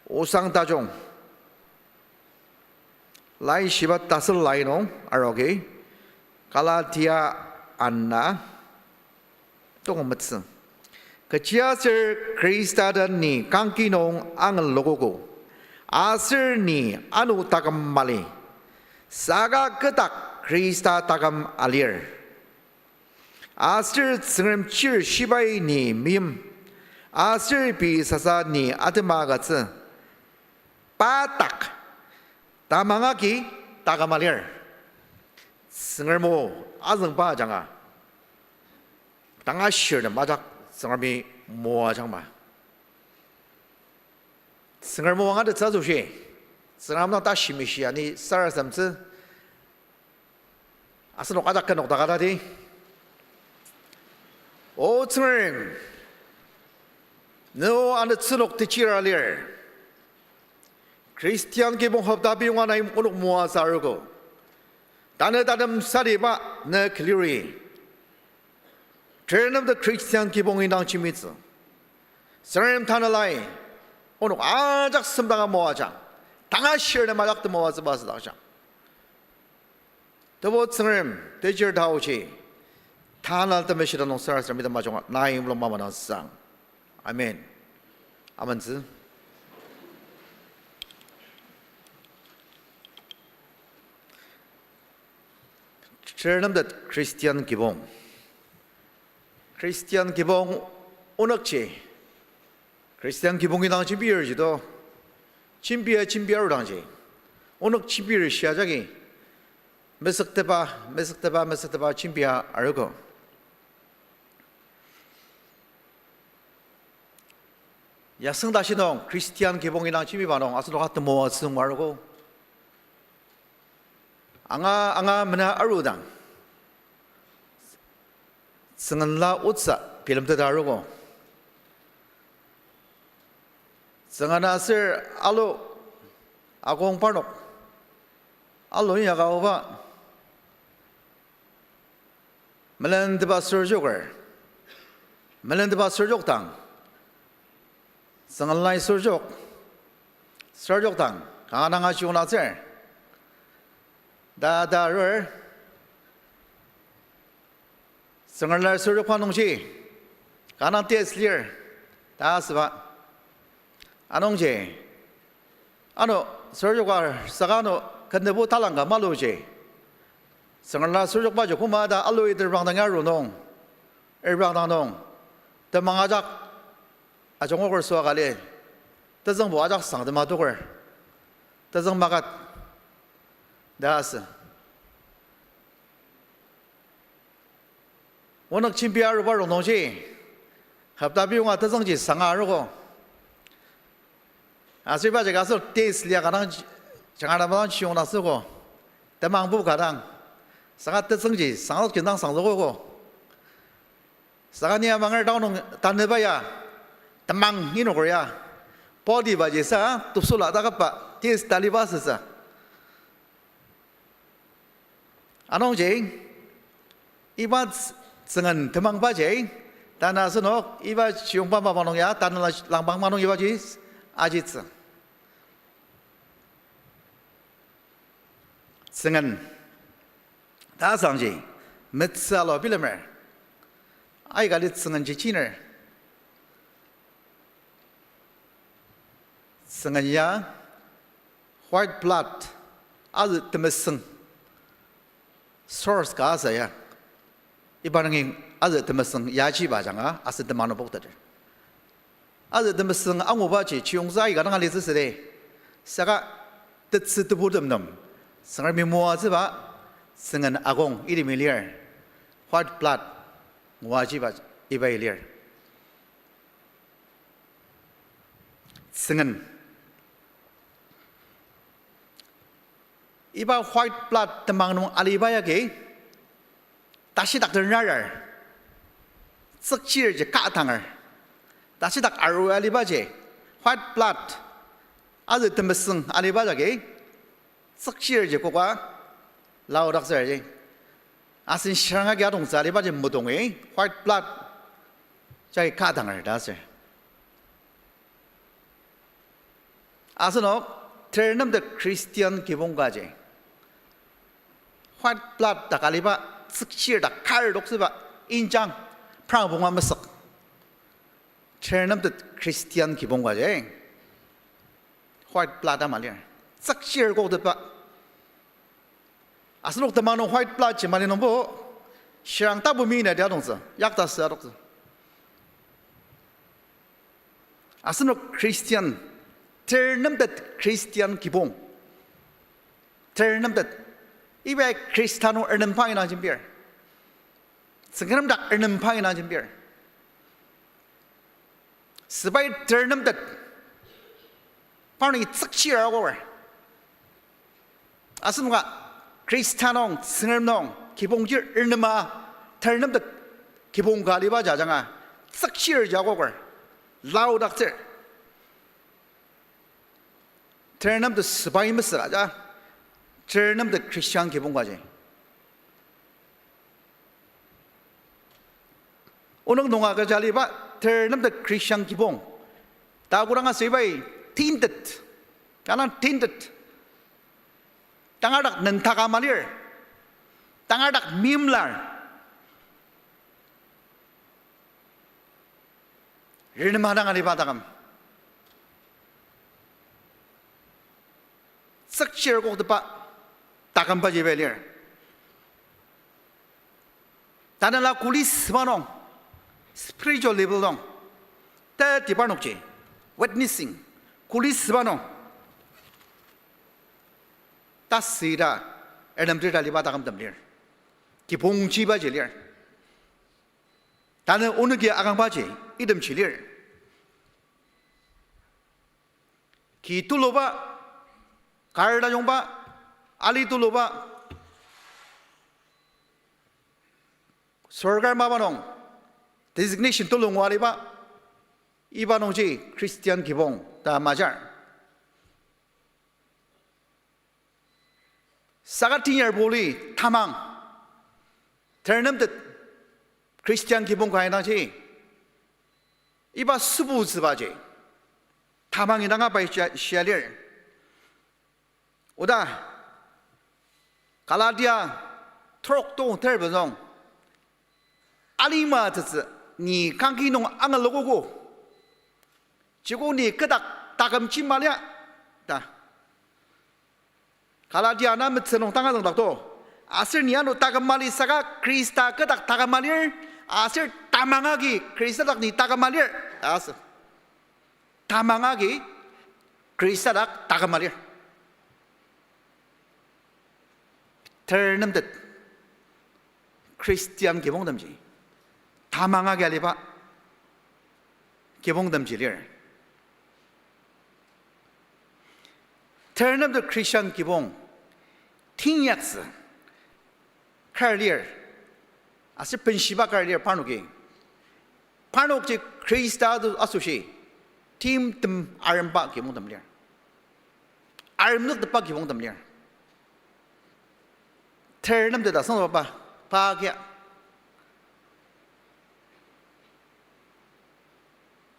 osang tajung, laishiba tasü lai nung arogi, Galatia ana, tokong metsü. Kechiaser Khrista den ni kangki nung angalokogo, aser ni ano taküm mali, saka kü dak Khrista taküm alir. Aser Tsüngrem chir shibai ni meim, aser pei sasa ni atema agütsü, pa dak tamang agi taküm alir. Tsüngrem o azüngba ajanga, tanga shirtem ajak Tsüngremi moajangma. Tsüngrem o angatettsü asoshi, Tsüngrem dang tashi mishi ani sarasademtsü asenok ajak kü nokdaka tadi. O Tsüngrem, ne o anütsünok techira lir. Christian kibong hopta piyonga nai onok moatsü arogo. Tanü tatem sadiba ne küliri, Terenemtet Christian kibong indang jembitsü. Tsüngrem tanelai onok ajak semdanga moajang, tanga shirtem ajak temoatsüba asüdakjang. Tebu Tsüngrem, techir taoji, Tanela Temeshi ta nung sarasadem item ajunga nai mulung mama dang sang. Amen. Amentsü. Terenemtet Christian kibong, Christian kibong onükji, Christian kibong indang jembir ji to, jembia jembia arudangji, onük jembir shia jagi mesüktepa, mesüktepa, mesüktepa jembia arogo. Yasüng tashi nung Christian kibong indang jembiba nung asenoka temoatsü nung arogo. Anga, anga mena arudang, Tsüngrem la otsü bilemteta arogo. Tsüngrem aser alu akong parnok, alu inyaka aoba melentepa sürjoker, melentepa sürjokdang, Tsüngrem lai sürjok, sürjokdang kanga dang ajungnasür ta, ta arur. Tsüngrem lai sürjokba nungji kanga dang test lir ta asüba. Anungji, ano sürjoka saka ano kentebu talangka maluji, Tsüngrem la sürjokbaji koma ta alui terbang dang aru nung, erbang dang nung, temang ajak ajungoker süaka lir, tezüngbo ajak sang tema toker, tezüng makat ta asü. Onük jembi aruba rongnungji, hopta biyonga tezüngji sanga arogo. Aser ibaji ka aser test liaka dang, jangara dang chiyong na süogo. Temangbo ka dang, saka tezüngji sangzükji dang sangzükogo. Saka ni amanger dang nung tanüba ya, temang inoker ya, body baji sa tepsela takaba test taliba süsa. Anungji, iba Tsüngrem temangbaji, tanü asenok iba chiyongba mapang nung ya, tanela langpang ma nung ibaji ajitsü. Tsüngrem ta asangji, metsü alua bilemer, aika lir Tsüngremji chiner. Tsüngrem ya white blood, azü temesüng source ka asa ya. Iba nungi azü temesüng yajiba ajanga asen temang nung pokteter. Azü temesüng angubaji chiyongtsü aika dang alitsü südi. Saka tetsü tebutem nem Tsüngremi moatsüba Tsüngrem akong ilimi lir. White blood nguajiba ibai lir. Tsüngrem iba white blood temang nung aliba yagi tashidak tenarar, tsükchirji ka tanger. Tashidak arua alibaji, white blood, azü temesüng aliba jagi tsükchirji koka laodaktsürji. Asen shiranga agi adongtsü alibaji mudongi white blood jagi ka tanger ta asür. Asenok ternemtet Christian kibong kaji white blood dak aliba, tsükchir dak kar adoktsüba, injang prang punga mesük. Ternemtet Christian kibong kaji white blood ama lir. Tsükchir koktetba. Asenok temang nung white blood ji mali nungbo, shirang tapu mina dia adongtsü, yakta sü adoktsü. Asenok Christian, ternemtet Christian kibong. Ternemtet. Iba Khrista nung ernemba indang jembir. Tsüngrem dak ernemba indang jembir. Sepai ternemtet, parnoki tsükchir akoker. Asenoka Khrista nung, Tsüngrem nung kibongji ernema, ternemtet kibong ka aliba ajanga tsükchirji akoker, laodaktsür. Ternemtet sepai mesüra ja, ternemtet Christian kibong kaji. Onok nunga kecha aliba ternemtet Christian kibong ta kodanga süba tainted, kanga tainted. Tangar dak nentaka ama lir, tangar dak meimlar. Renema dang aliba taküm. Tsükchir koktetba takümbaji iba lir. Tanela kuli süba nung, spiritual level nung, teti parnokji witnessing, kuli süba nung tasüra ernemdir ta aliba takümtem lir. Kibongjibaji lir. Tanü onoki akangbaji itemji lir. ki tuluba, kar tajungba, ali tuluba, sorkar mapa nung designation tulu ngua aliba, iba nungji Christian kibong ta majar. Saka tenyar boli tamang, ternemtet Christian kibong ka indangji, iba sübutsübaji tamang indanga pai shia, shia lir. Oda, Galatia trok tong ter pezüng, alima tsütsü ni kangki nung angalukogo, jiko ni kü dak takümji malia, ta. Galatia na metsü nung tanga züngdakto. Aser ni ano taküm mali saka Khrista kü dak taküm malir, aser tamang agi Khrista dak ni taküm malir ta asü. Tamang agi Khrista dak taküm malir. Ternemtet Christian kibongtemji tamang agi aliba kibongtemji lir. Ternemtet Christian kibong teinyaktsü kar lir, aser benshiba kar lir parnoki. Parnokji Khrista asoshi timtem aremba kibongtem lir. Aremnüktepa kibongtem lir. Ternemtet ta sünglaba pa kia.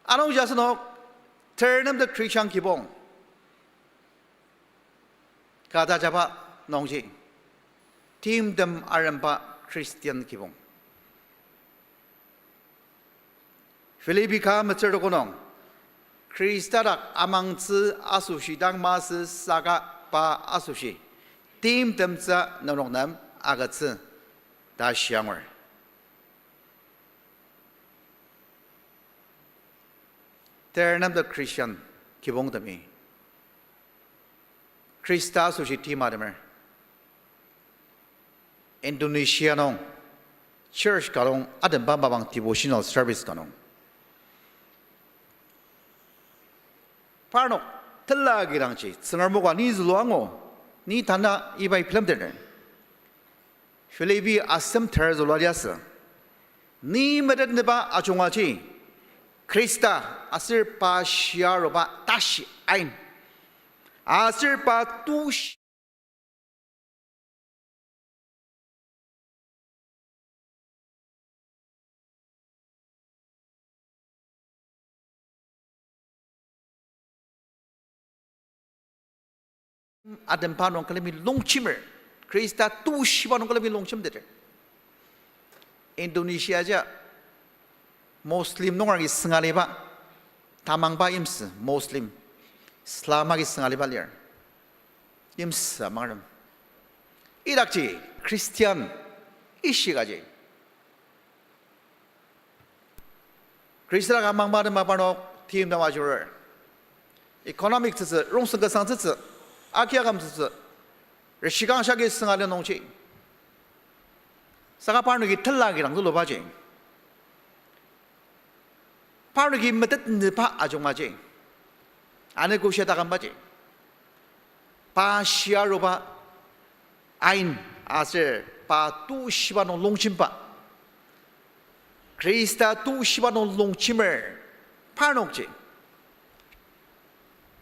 Anungji asenok ternemtet Christian kibong ka tajaba nungji timtem aremba Christian kibong. Philippi ka metsür tuko nung, Khrista dak amangtsü asoshi dang masü saka pa asoshi timtemtsü nenok nem agütsü ta shiangur. Ternemtet Christian kibongtemi Khrista asoshi timatemer. Indonesia nung church ka nung atemba mapang devotional service ka nung, parnok tela kidangji Tsüngrem o ka ni zülua angu, ni tanü ibai bilemteter. Philippi asem ter zülua liasü. Ni metetnüba ajungaji Khrista aser pa shia aruba tashi ain, aser pa tushi atemba nung külemi longjemer, Khrista tushiba nung külemi longjemteter. Indonesia ja Muslim nunger agi süngaliba, tamangba yimsü Muslim, Islam agi süngaliba lir. Yimsü amangrem. Idakji Christian ishikaji Khrista ka mangba tema parnok timtem ajurur. Economic tsütsü, rongsen kesang tsütsü, aki aküm tsütsü, reshikang shaki sünga lir nungji. Saka parnoki tela kidang zülubaji, parnoki metetnüba ajungaji, ano kü shia takümbaji, pa shia aruba ain aser pa tushiba nung longjemba, Khrista tushiba nung longjemer parnokji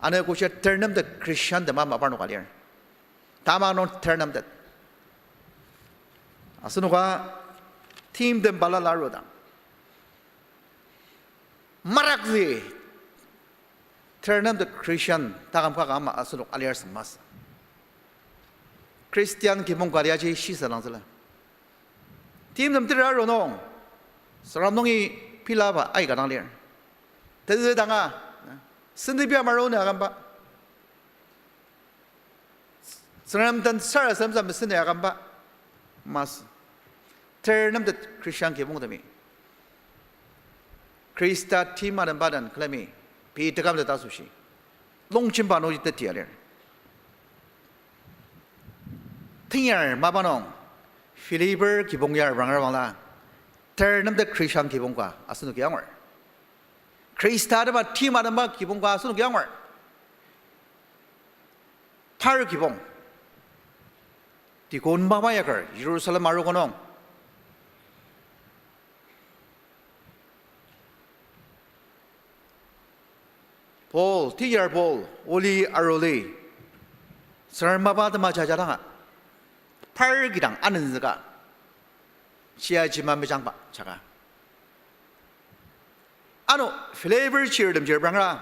ano kü shia ternemtet Christian tema ama parnoka lir. Tamang nung ternemtet. Asenoka timtem balala arudang, marakzi ternemtet Christian taküm kaka ama asenok alir süng masü. Christian kibong ka liaji shisadangtsüla. Timtem tera aru nung, Tsüngrem nungi pilaba aika dang lir. Tezü danga, sentibia maruni akümba, Tsüngrem den sarasademtsü meseni akümba masü. Ternemtet Christian kibongtemi Khrista tim atemba den külemi pei tekümtet asoshi longjemba nungji teti alir. Tenyar mapa nung Philipper kibong ya reprangabangla, ternemtet Christian kibong ka asenoki angur. Khrista atema tim atemba kibong ka asenoki angur. Par kibong. Tikon mapa yaker Jerusalem arogo nung. Paul, teacher Paul, Oli aruli, Tsüngrem mapa tema jajadanga, par kidang anenzüka, shiajima mejangba jaka. Ano, Philipper chirtem chirprangra,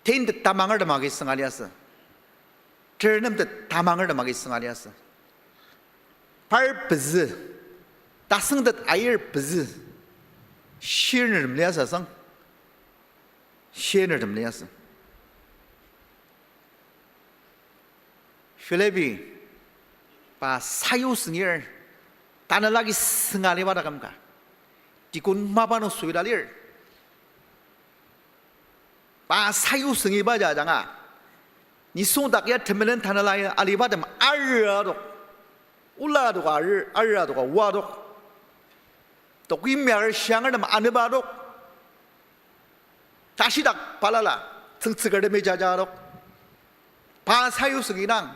tentet tamangertem agi sünga liasü. Ternemtet tamangertem agi sünga liasü. Par pezü, tasüngtet ayir pezü, shirnertem liasü sang, shirnertem liasü. Philippi, pa sayu süngir, tanela agi sünga liba taküm ka. Tikon mapa nung süla lir. Pa sayu süngiba ja ajanga, nisung dak ya temenen tanela alibatem arüadok, ola adoka arü, arüadoka oa adok, toki miar shiangertem aneba adok, tashidak balala tsüngtsükertemi jaja adok, pa sayu süngidang,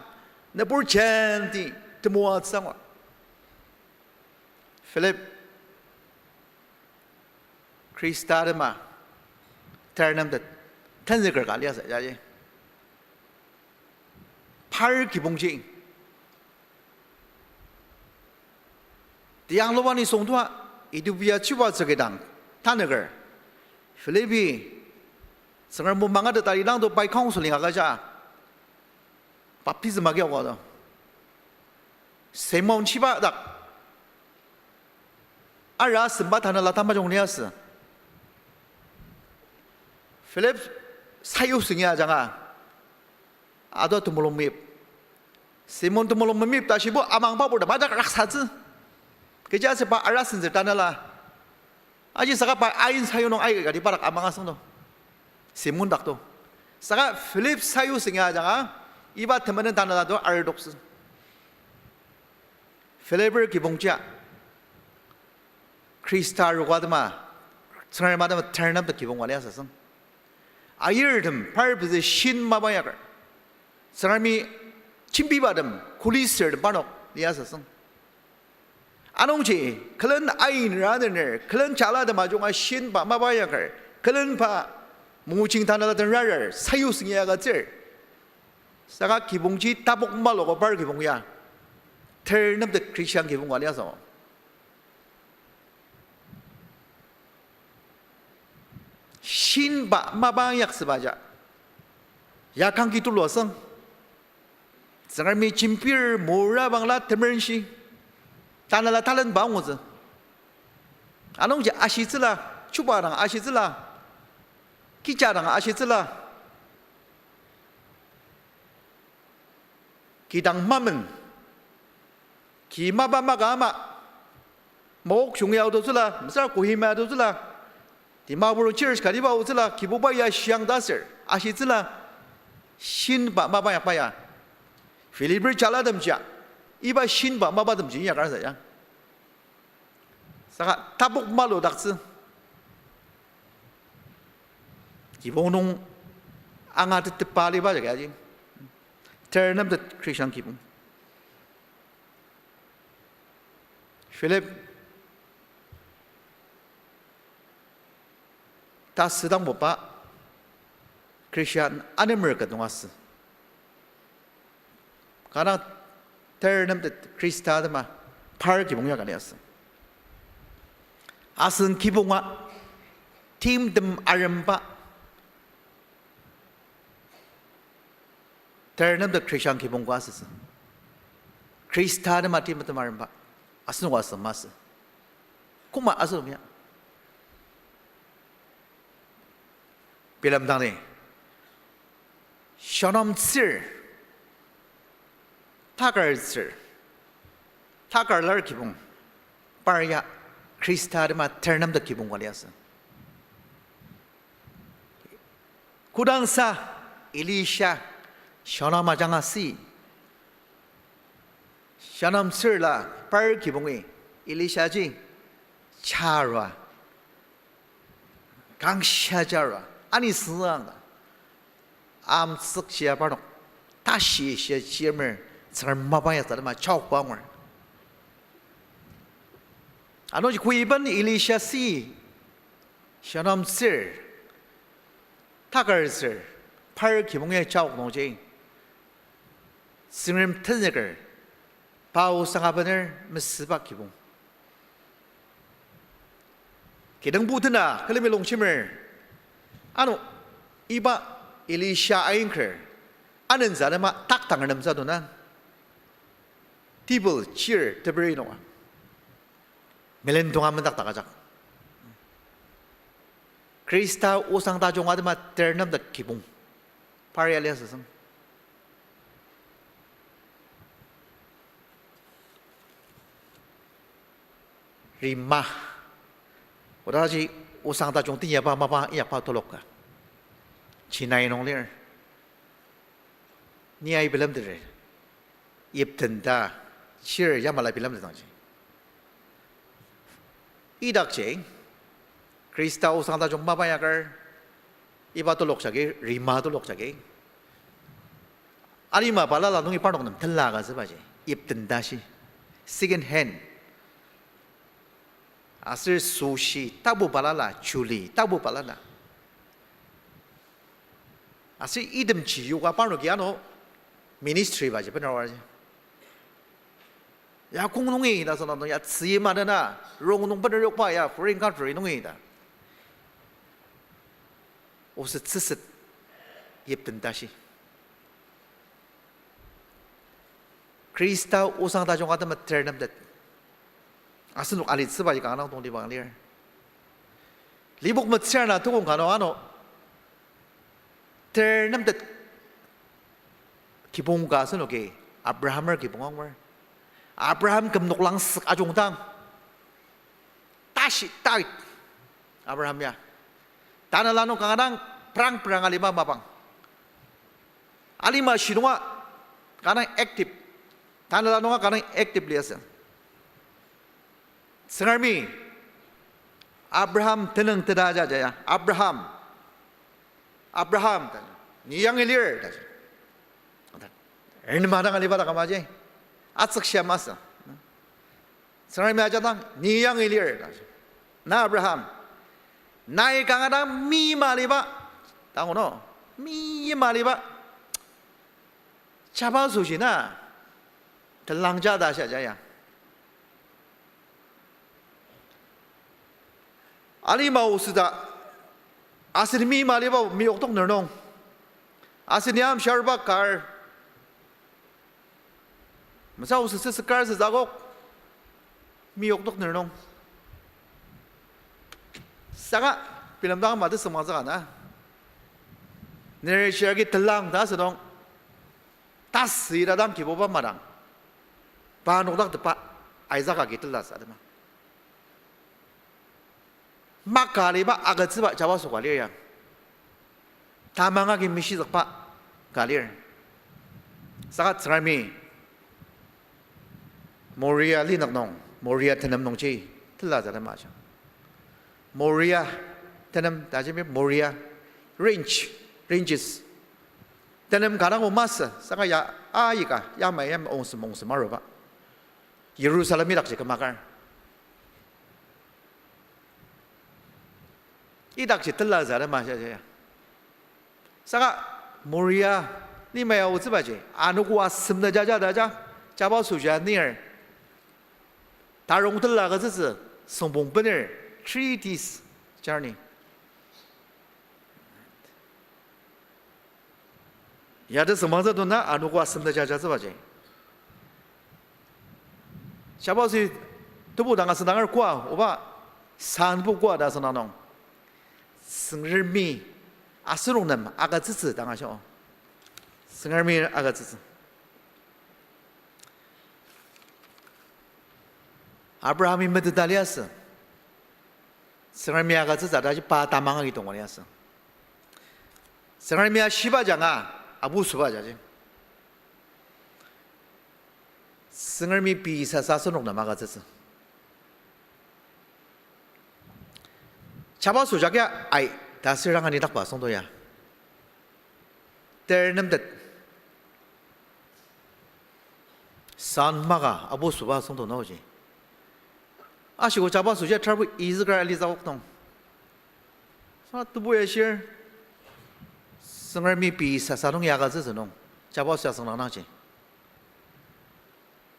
nübur jenti temoatsü angur. Philip, Khrista tema, ternemtet, tenzüker ka liasü, yaji. Par kibongji. Tiang luba nisung tua, Ethiopia chuba tsükidang, tanüker. Philippi, Tsüngrem o mangatet alidang to pai counseling agüja, baptism agi aoa to. Simon shiba dak, ara semba tanela tamajung liasü. Philip sayu süngi ajanga, ato temulung meyip. Simon temulung meyip ta shibo amangba purtem ajak raksatsü. Kechiaser pa ara senzür tanela. Aji saka pa ain sayu nung aika kati padak amang asüngdo. Simon dak to. Saka Philip sayu süngi ajanga, iba temenen tanela to artoktsü. Philipper kibongjia, Khrista arogo atema, Tsüngrem atema ternemtet kibong ka liasü sang. Ayirtem par pezü shin mapa yaker, Tsüngremi jembibatem kuli sürtem parnok liasü sang. Anungji, külen ain ranener, külen jalatem ajunga shinba mapa yaker, külen pa mungujing tanela den rarar, sayu süngi agütsür. Saka kibongji tapok malogo par kibong ya, ternemtet Christian kibong ka liasü. Shinba mapa yaksübaja, ya kangki tulu asüng, Tsüngremi jembir mora bangla temerenshi, tanela talent ba angutsü. Anungji ashitsüla, chuba dang ashitsüla, kija dang ashitsüla, kidang mamen, ki mapa maka ama, Mokokchung ya aotsüla, mesüra Kohima ya aotsüla, Dimapur church katiba aotsüla, Kibuba ya shiang ta aser ashitsüla, shinba mapa yakba ya, Philipper jalatemjia, iba shinba mapatemji inyakar sa ya. Saka tapok maludaktsü. Kibong nung angatetba aliba jagi aji, ternemtet Christian kibong. Philip ta südangbo pa Christian anemer ket nung asü. Kanga ternemtet Khrista atema par kibong ya ka liasü. Asen kibonga timtem aremba, ternemtet Christian kibong ka asütsü. Khrista atema timtem aremba, asenok asem masü. Koma asem ya, bilemdang ni, shonamtsür, takartsür, takarlar kibong, par ya Khrista atema ternemtet kibong ka liasü. Kodangsa Elisha shonam ajanga si, shonamtsürla par kibongi Elishaji charua, kangshia charua, ani süngzüanga, Amtsükshia parnok, tashi shia shimer, Tsüngrem mapa ya talema chaokba angur. Anungji koiben Elisha si, Shunem tsür, takar tsür, par kibong ya chaok nungji, Tsüngrem tenzüker, pa osang abener mesüba kibong. Kidangbu tena külemi longshimer. Ano, iba Elisha ayingker, anentsü atema taktanger nemtsü dona. Table, chair, teberi nunga, melen tonga mendakdak ajak. Khrista osang tajung atema ternemtet kibong. Par ya liasü süng. Rima. Odaji osang tajung teinyakba mapa inyakba tuluka. Chinai nung lir. Ni ai bilemteter. Yipten ta, chir yamala bilemtetangji. Idakji, Khrista osang tajung mapa inyaker, iba tulok jagi, rima tulok jagi, alima balala nungi parnok nem tela agütsübaji, yipten tashi, second hand. Aser sushi, tapu balala, chuli, tapu balala. Aser itemji yoka parnoki ano ministry baji bener awarji. Ya kong nungi ta sünung ya tzüyima dena, rong nung bener yokba ya foreign country nungi ta. Oset tsüset yipten tashi. Khrista osang tajung atema ternemtet. Asenok alitsübaji kanga dang tongtibang lir. Lipok metsür na tukong kano ano ternemtet kibong ka asenoki Abrahamer kibong angur. Abraham küm noklang sük ajungdang tashi tait Abraham ya. Tanela nung kanga dang prang prang aliba mapang. Alima shidonga kanga dang active. Tanela nunga kanga dang active liasü. Tsüngremi Abraham tenüng teta aja aja ya. Abraham. Abraham ta. Ni yangi lir ta. Ernema dang aliba ta kamaji. Atsükshia masü. Tsüngremi ajadang, ni yangi lir ta. Na Abraham, nai kanga dang mi maliba, tango no, mi maliba, chaba sushi na, telangja ta shia ja ya. Alima osüta, asen mi maliba mi oktok ner nung, asen yam sharba kar, masa osütsü kar sütsü akok, mi oktok ner nung. Saka, bilemdang ama tesüngmangtsü ka na. Ner shiragi telang ta asünung. Tasü ita dang Kibuba madang. Pa nokdaktepa Isaac agi tela sa atema. Maka aliba agütsüba jabaso ka lir ya. Tamang agi mishizükba ka lir. Saka Tsüngremi Moria linük nung, Moria tenem nungji tela sa atema aja. Moria tenem ta jembi Moria range, ranges. Tenem ka dang o masü, saka ya aika, yamai yamai ongsem ongsem aruba. Jerusalem idakji kümakar. Idakji tela sa atema aja ya. Saka Moria lima ya otsübaji, anogo asem na jaja ta ja, jabaso ja nir. Tarong tela agütsütsü, süngpong benir, three days journey. Ya tesüngmangtsü dona anogo asem na jajatsübaji. Jabaso tebu dang asüngdanger koa, oba sanbu koa ta asüngdang nung. Tsüngremi asenok nem agütsütsü dang asho. Tsüngremi agütsütsü. Abrahami meteta liasü. Tsüngremi agütsütsü ta ji pa tamang agi tongwa liasü. Tsüngremi ashiba janga, abu süba jaji. Tsüngremi pei sasa asenok nem agütsütsü. Jabaso jagi ai, ta sürang ani dakba süngdo ya. Ternemtet. San maka apu süba süngdong naoji. Ashiko jabaso ji tarbo izüker alitsü akok nung. Sa tebu ya shir. Tsüngremi pei sasa nung ya agütsütsü nung. Jabaso ya süngdang nangji.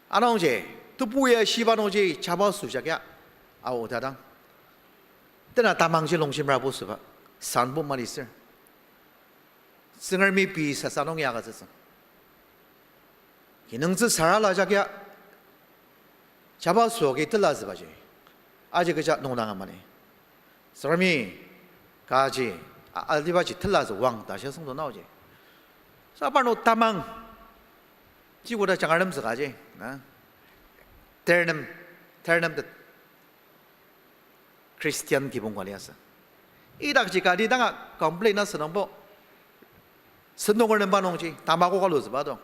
Anungji, tebu ya shiba nungji jabaso jagi ya. Ao tadang. Tena tamangji longshimra apu süba. Sanbo maliser. Tsüngremi pei sasa nung ya agütsütsü. Kinungtsü sarala jagi ya. Jabaso agi telatsübaji. Aji kecha nungdanga mali. Tsüngremi kaji, a, alibaji telatsü wang ta shia süngdong naoji. Sa parnok tamang. Ji koda jangartem tsükaji, na. Ternem, ternemtet. Christian kibong ka liasü. Idakji kati danga complain asünungbo. Sentong ernemba nungji, tamako ka lutsüba dong.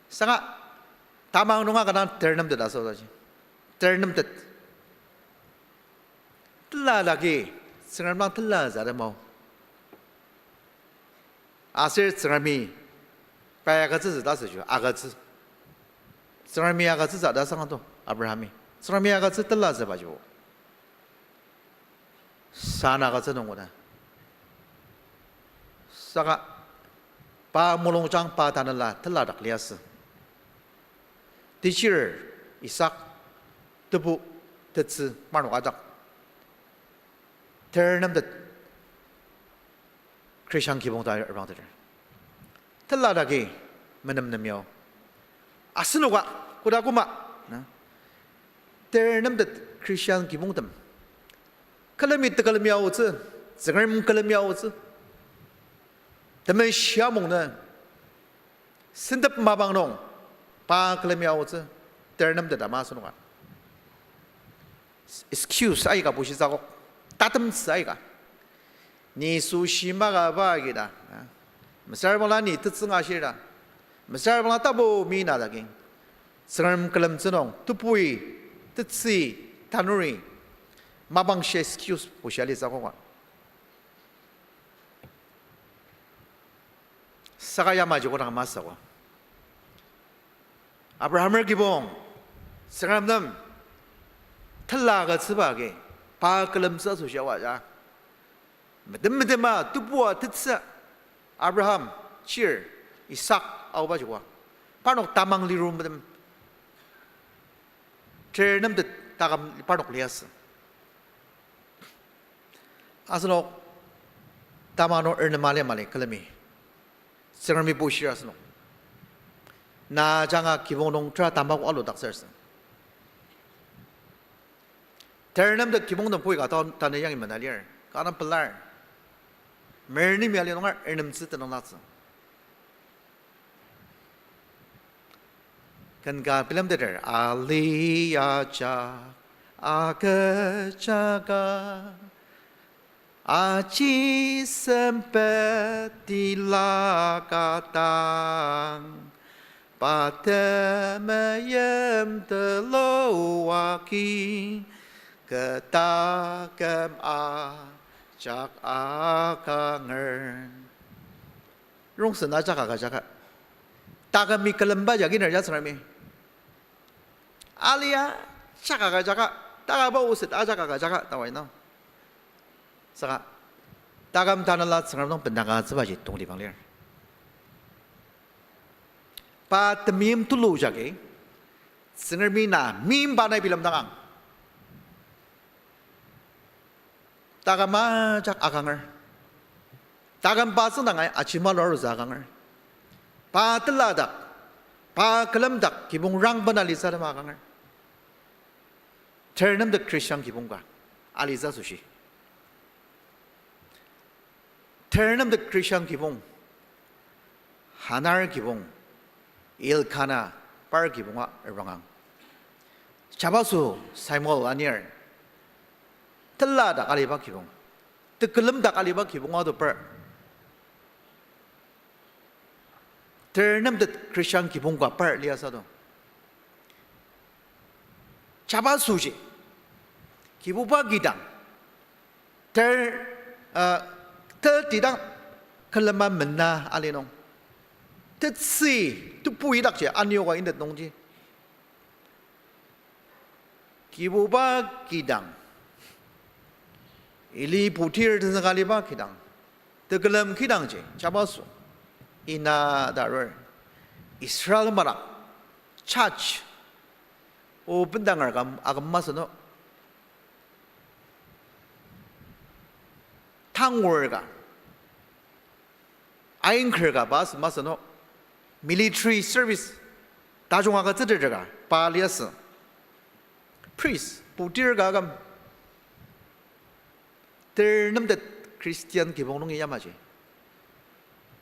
Saka, tamang nunga kanga ternemtet asü taji. Ternemtet. Tela dagi, Tsüngrem dang tela zade mao. Aser Tsüngremi, pai agütsütsü ta süju, agütsü. Tsüngremi agütsütsü ta sangado, Abrahami. Tsüngremi agütsü telatsübajibo. Sana agütsü nung koda. Saka, pa mulungjang pa tanela teladak liasü. Teacher, Isak, tebu, tetsü, parnok ajak. Ternemtet Christian kibong ta reprangteter. Tela dagi menemnem yao. Asenoka, koda koma, na. Ternemtet Christian kibongtem. Külemi tekülemi aotsü, Tsüngrem külemi aotsü. Temeshi amung nü, sentep mapang nung, pa külemi aotsü, ternemtet ama asenoka. Excuse aika bushitsü akok, tatemtsü aika. Ni süshi makaba agi ta, a? Mesüra bangla ni tetsüng ashir ta. Mesüra bangla tapu mi na dagi. Tsüngrem külemtsü nung, tebui, tetsü, tanuri. Mapang shi excuse bushia litsü akoka. Saka yamaji kodang masü ko. Abrahamer kibong, Tsüngrem nem, tela agütsüba agi, pa külemtsü asoshi aoa ja. Medem medema, tebua tetsü, Abraham, chir, Isak, aoba jikwa. Parnok tamang liru medem. Ternemtet taküm parnok liasü. Asenok, tamang nung ernem mali mali külemi. Tsüngremi bushir asenok. Na ajanga kibong nung tera tamako aludaktsür sü. Ternemtet kibong nung pui ka ta tanü yangi mena lir. Ka nung pelar. Merni miali nunga ernemtsü tenüng latsü. Ken ka bilemteter, ali ajak agüjaka, aji sempet tilaka dang, pa temeim tulu agi, kü taküm ajak akanger. Rongsen ajak agüjaka. Takümi külemba jagi ner ya Tsüngremi. Alia ajak agüjaka. Takaba oset ajak agüjaka. Ta wai nung. Saka, taküm tanela Tsüngrem nung bendanga tsübaji tongtibang lir. Pa temeim tulu jagi, Tsüngremi na meimba nai bilemdangang. Taküm ajak akanger. Taküm pa tsüngdangai ajima lua arutsü akanger. Pa teladak, pa külemdak kibong rangben alitsü tema akanger. Ternemtet Christian kibong ka alitsü asoshi. Ternemtet Christian kibong, Hanar kibong, Elkana par kibonga erbangang. Jabaso Samuel anir, teladak aliba kibong, tekülemdak aliba kibonga do par. Ternemtet Christian kibong ka par liasü do. Jabasoji, Kibuba kidang, ter, uh, tetidang külema mena ali nung. tetsü tebu idakji anioka intet nungji. Kibuba kidang, ili putir tenzüka aliba kidang, tekülem kidangji, jabaso, ina ta arur, Israel madak, church, o bendanger ka aküm masü no, tangur ka, aingker ka pa asü masü no, military service, tajung agütsüteter ka pa liasü. Priest, putir ka aküm, ter nemtet Christian kibong nungi yamaji.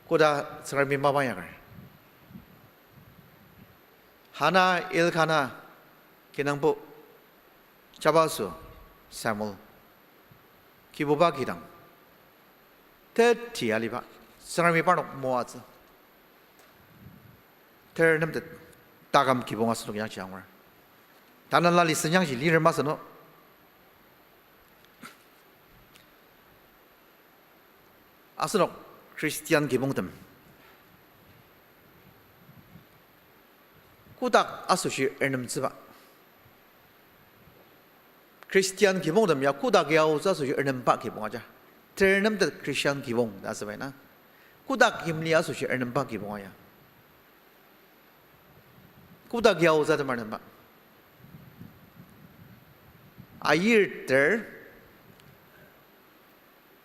Koda Tsüngremi mapa inyaker, Hana, Elkana, kinungpo, jabaso, Samuel, Kibuba kidang, teti aliba, Tsüngremi parnok moatsü. Ter nemtet taküm kibong asenok yangji angur. Tanela listen yangji lirim asü no. Asenok Christian kibongtem kotak asoshi ernemtsüba. Christian kibongtem ya kotak yaotsü asoshi ernemba kibong aja. Ter nemtet Christian kibong ta asüba ina, kotak yimli asoshi ernemba kibong aya. Kotak yaotsü atem ernemba. Ayirter,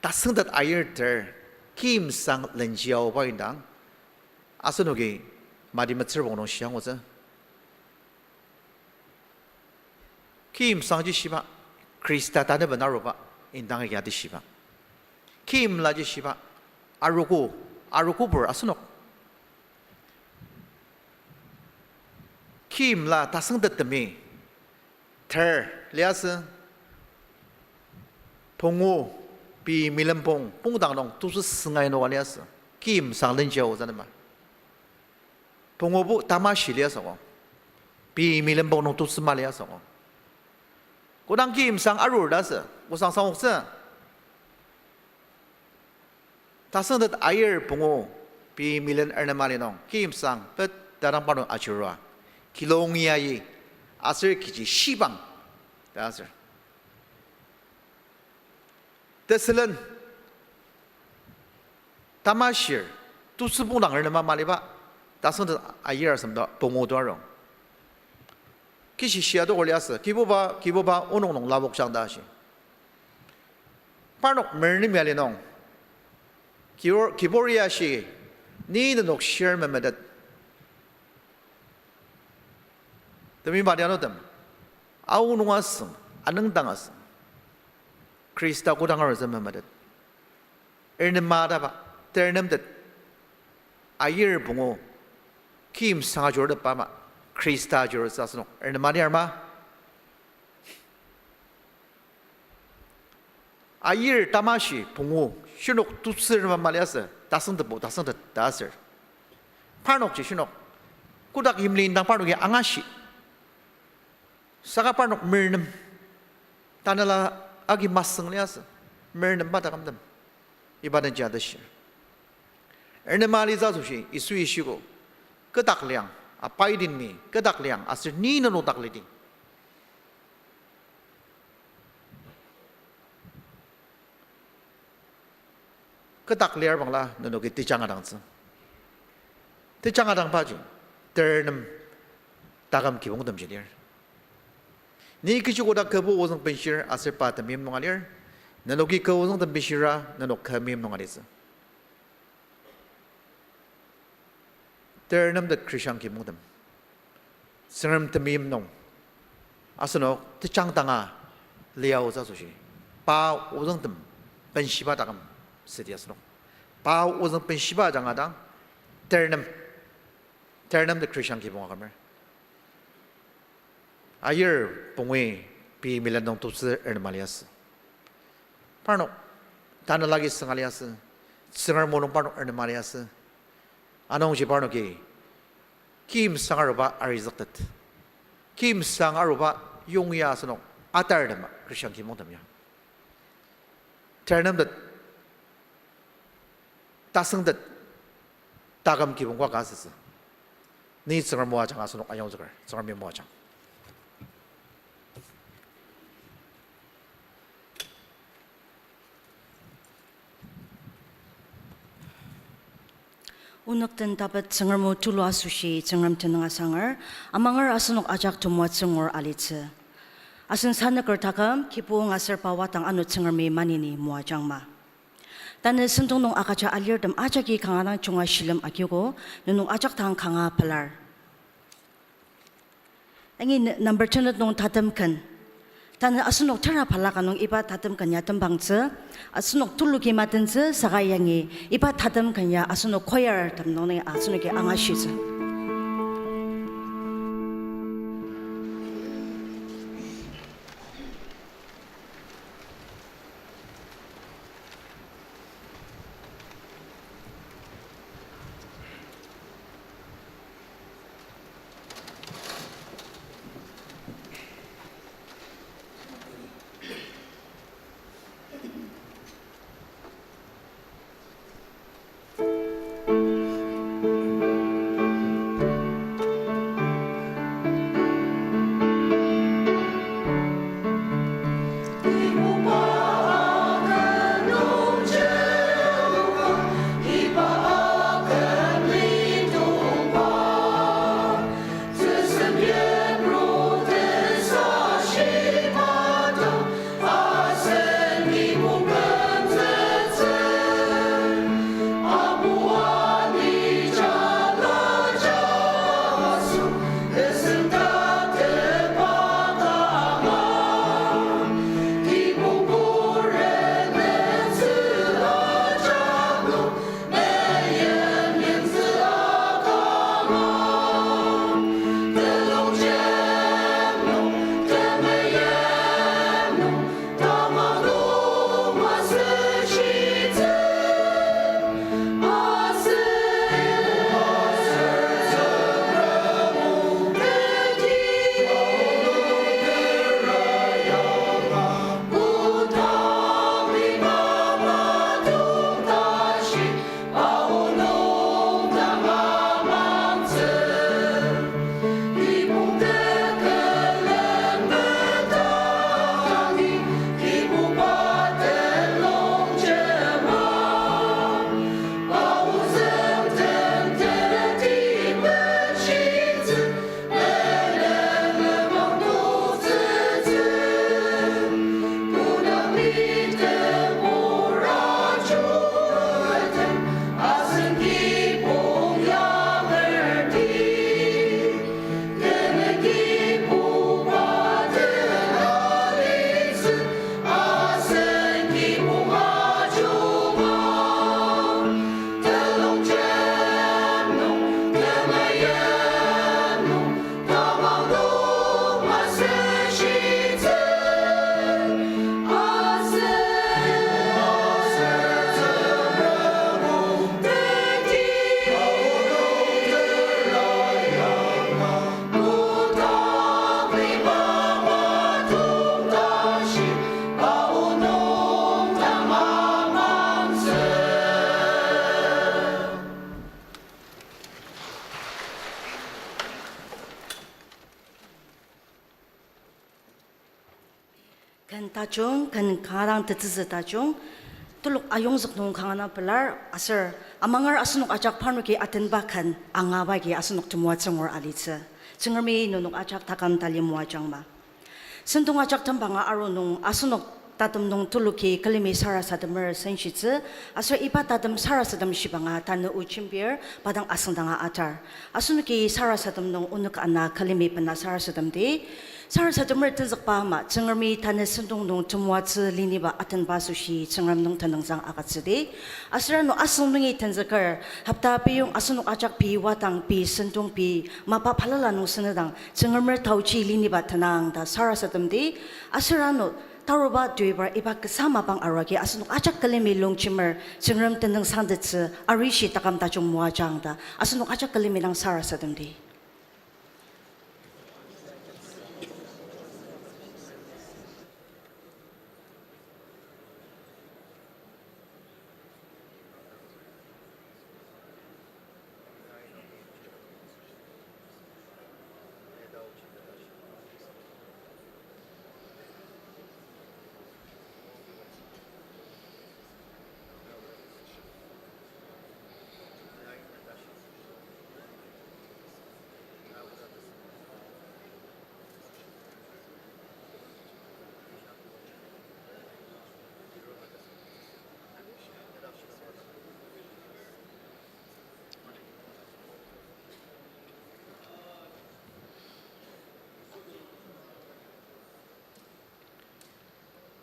tasüngtet ayirter, kimsang lenji aoba indang, asenoki Mati metsür pong nung shiangutsü. Kimsangji shiba, Khrista taneben aruba, indang agi atishiba. Kimlaji shiba, arogo, arogobur asenok. Kimla tasüngtetemi ter liasü, pungu, pei milenpong pongdang nung tusü süngai noka liasü, kimsang lenji aotsü anema. Pungubo tamashi liasüko, pei milenpong nung tusü ma liasüko. Kodang kimsang arur ta asü, osang sangoktsü. Tasüngtet ayir pungu, pei milen ernema li nung kimsang pet tadang parnok ajurua, kilong yayi, aser kechi shibang ta asür. Tesülen tamashir, tusü pongdang ernema maliba, tasüngtet ayir asemba pungu to arung. Kishi shia tokor liasü, Kibuba, Kibuba, onok nung lapokjang ta ashi. Parnok mernem ya li nung, Kibor-, Kibori ashi, ni nenok shir memetet. Temeim adianutem, aonung asüng, anüngdang asüng, Khrista kodang arutsü memetet. Ernemataba, ter nemtet, ayir pungu, kimsang ajurutepba ama, Khrista ajurutsü asenok ernema lir ma? Ayir tamashi pungu, shirnok tusü ernema maliasü, tasüngtetbo tasüngtet ta asür. Parnokji shirnok, kotak yimli indang parnoki angashi. Saka parnok mernem, tanela agi masüng liasü, mernemba takümtem, iba den jadeshir. Ernema alitsü asoshi Yisui shiko, kü dak liang, apai din mi kü dak liang aser ni nenok dak lidi. Kü dak lir bangla nenoki tejang adangtsü. Tejang adangbaji, ter nem taküm kibongtemji lir. Ni kechi koda kübu ozüng benshir aser pa temeim nunga lir, nenoki kü ozüngtem benshira nenok kü meim nunga litsü. Ter nemtet Christian kibongtem, Tsüngrem temeim nung asenok tejang danga liaotsü asoshi, pa ozüngtem benshiba taküm südi asenok. Pa ozüng benshiba ajanga dang, ter nem, ter nemtet Christian kibong akümer. Ayir pungui pei milen nung toptsü ernema liasü. Parnok tanelagi sünga liasü, Tsüngrem o nung parnok ernema liasü. Anungji parnoki kimsang aruba arizüktet, kimsang aruba yongya asenok atar tema Christian kibongtem ya. Ter nemtet, tasüngtet, taküm kibong ka ka asütsü. Ni Tsüngrem moajang asenok ayongzüker, Tsüngremi moajang. Onük den tapet Tsüngrem o tulu asoshi Tsüngrem tenüng asanger, amanger asenok ajak temoatsü ngur alitsü. Asen sanüker taküm, kibong aser pa wadang ano Tsüngremi maneni moajangma. Tanü sentong nung agüja alirtem ajaki kanga dang junga shilem agiogo, nenok ajak dang kanga pelar. Yangi n-, number tenet nung tatem ken. Tanü asenok tera balaka nung iba tatem ken ya tembangtsü, asenok tuluki matentsü, saka yangi iba tatem ken ya asenok choir tem nung ni asenoki angashitsü. Ken tajung, ken kanga dang tetsütsü tajung, telok ayongzük nung kanga dang pelar, aser amanger asenok ajak parnoki atenba ken angaba agi asenok temoatsü ngur alitsü. Tsüngremi nenok ajak taküm tali moajangma. Sentong ajak tembanga aru nung asenok tatem nung teloki külemi sarasademer senshitsü, aser iba tatem sarasadem shibanga tanü o jembir pa dang asüngdanga atar. Asenoki sarasadem nung onük ana külemi bena sarasademdi. Sarasademer tenzükba ama Tsüngremi tanü sentong nung temoatsü liniba atenba asoshi Tsüngrem nung tenüngsang agütsüdi. Aser ano asüng nungi tenzüker, hopta peyong asenok ajak pei wadang, pei sentong, pei mapa balala nung senedang Tsüngremer taochi liniba tenang ta sarasademdi. Aser ano taruba tuibar iba kasa mapang arua agi asenok ajak külemi longjemer Tsüngrem tenüngsangtettsü arishi taküm tajung moajang ta asenok ajak külemi dang sarasademdi.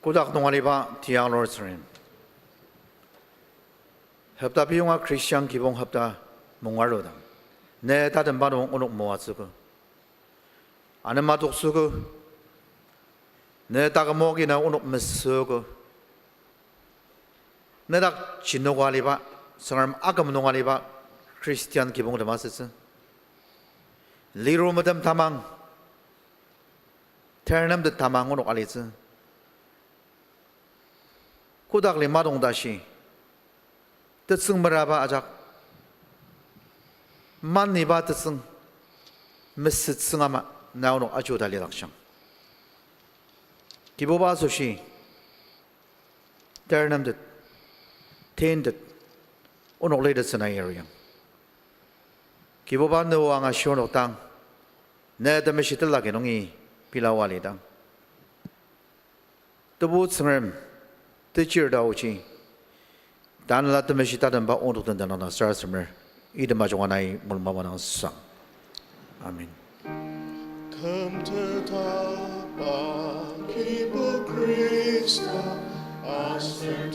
Kotak nung aliba tiang lur Tsüngrem, hopta piyonga Christian kibong hopta munga arudang, ne tatemba nung onok moatsüogo. Anema toktsüogo, ne taküm ogi na onok mesüogo. Ne dak jinoka aliba, Tsüngrem aküm nung aliba Christian kibongtem asütsü. Liru metem tamang, ternemtet tamang onok alitsü. Kotak lima dong tashi, tetsüng meraba ajak, maniba tetsüng, mesütsüng ama, na onok ajuta lidakjang. Kibuba asoshi, ternemtet, tentet, onok litettsü na yaruyang. Kibuba, ne o angashir onok dang, ne temeshi tila ki nungi bilawa lidang, Tebu Tsüngrem, techir ta ochi, Tanela Temeshi tatemba onok den tenüng dang sarasademer, item ajunga nai mulung mapa dang sang. Amen. Kümtetba Kibu Khrista, aser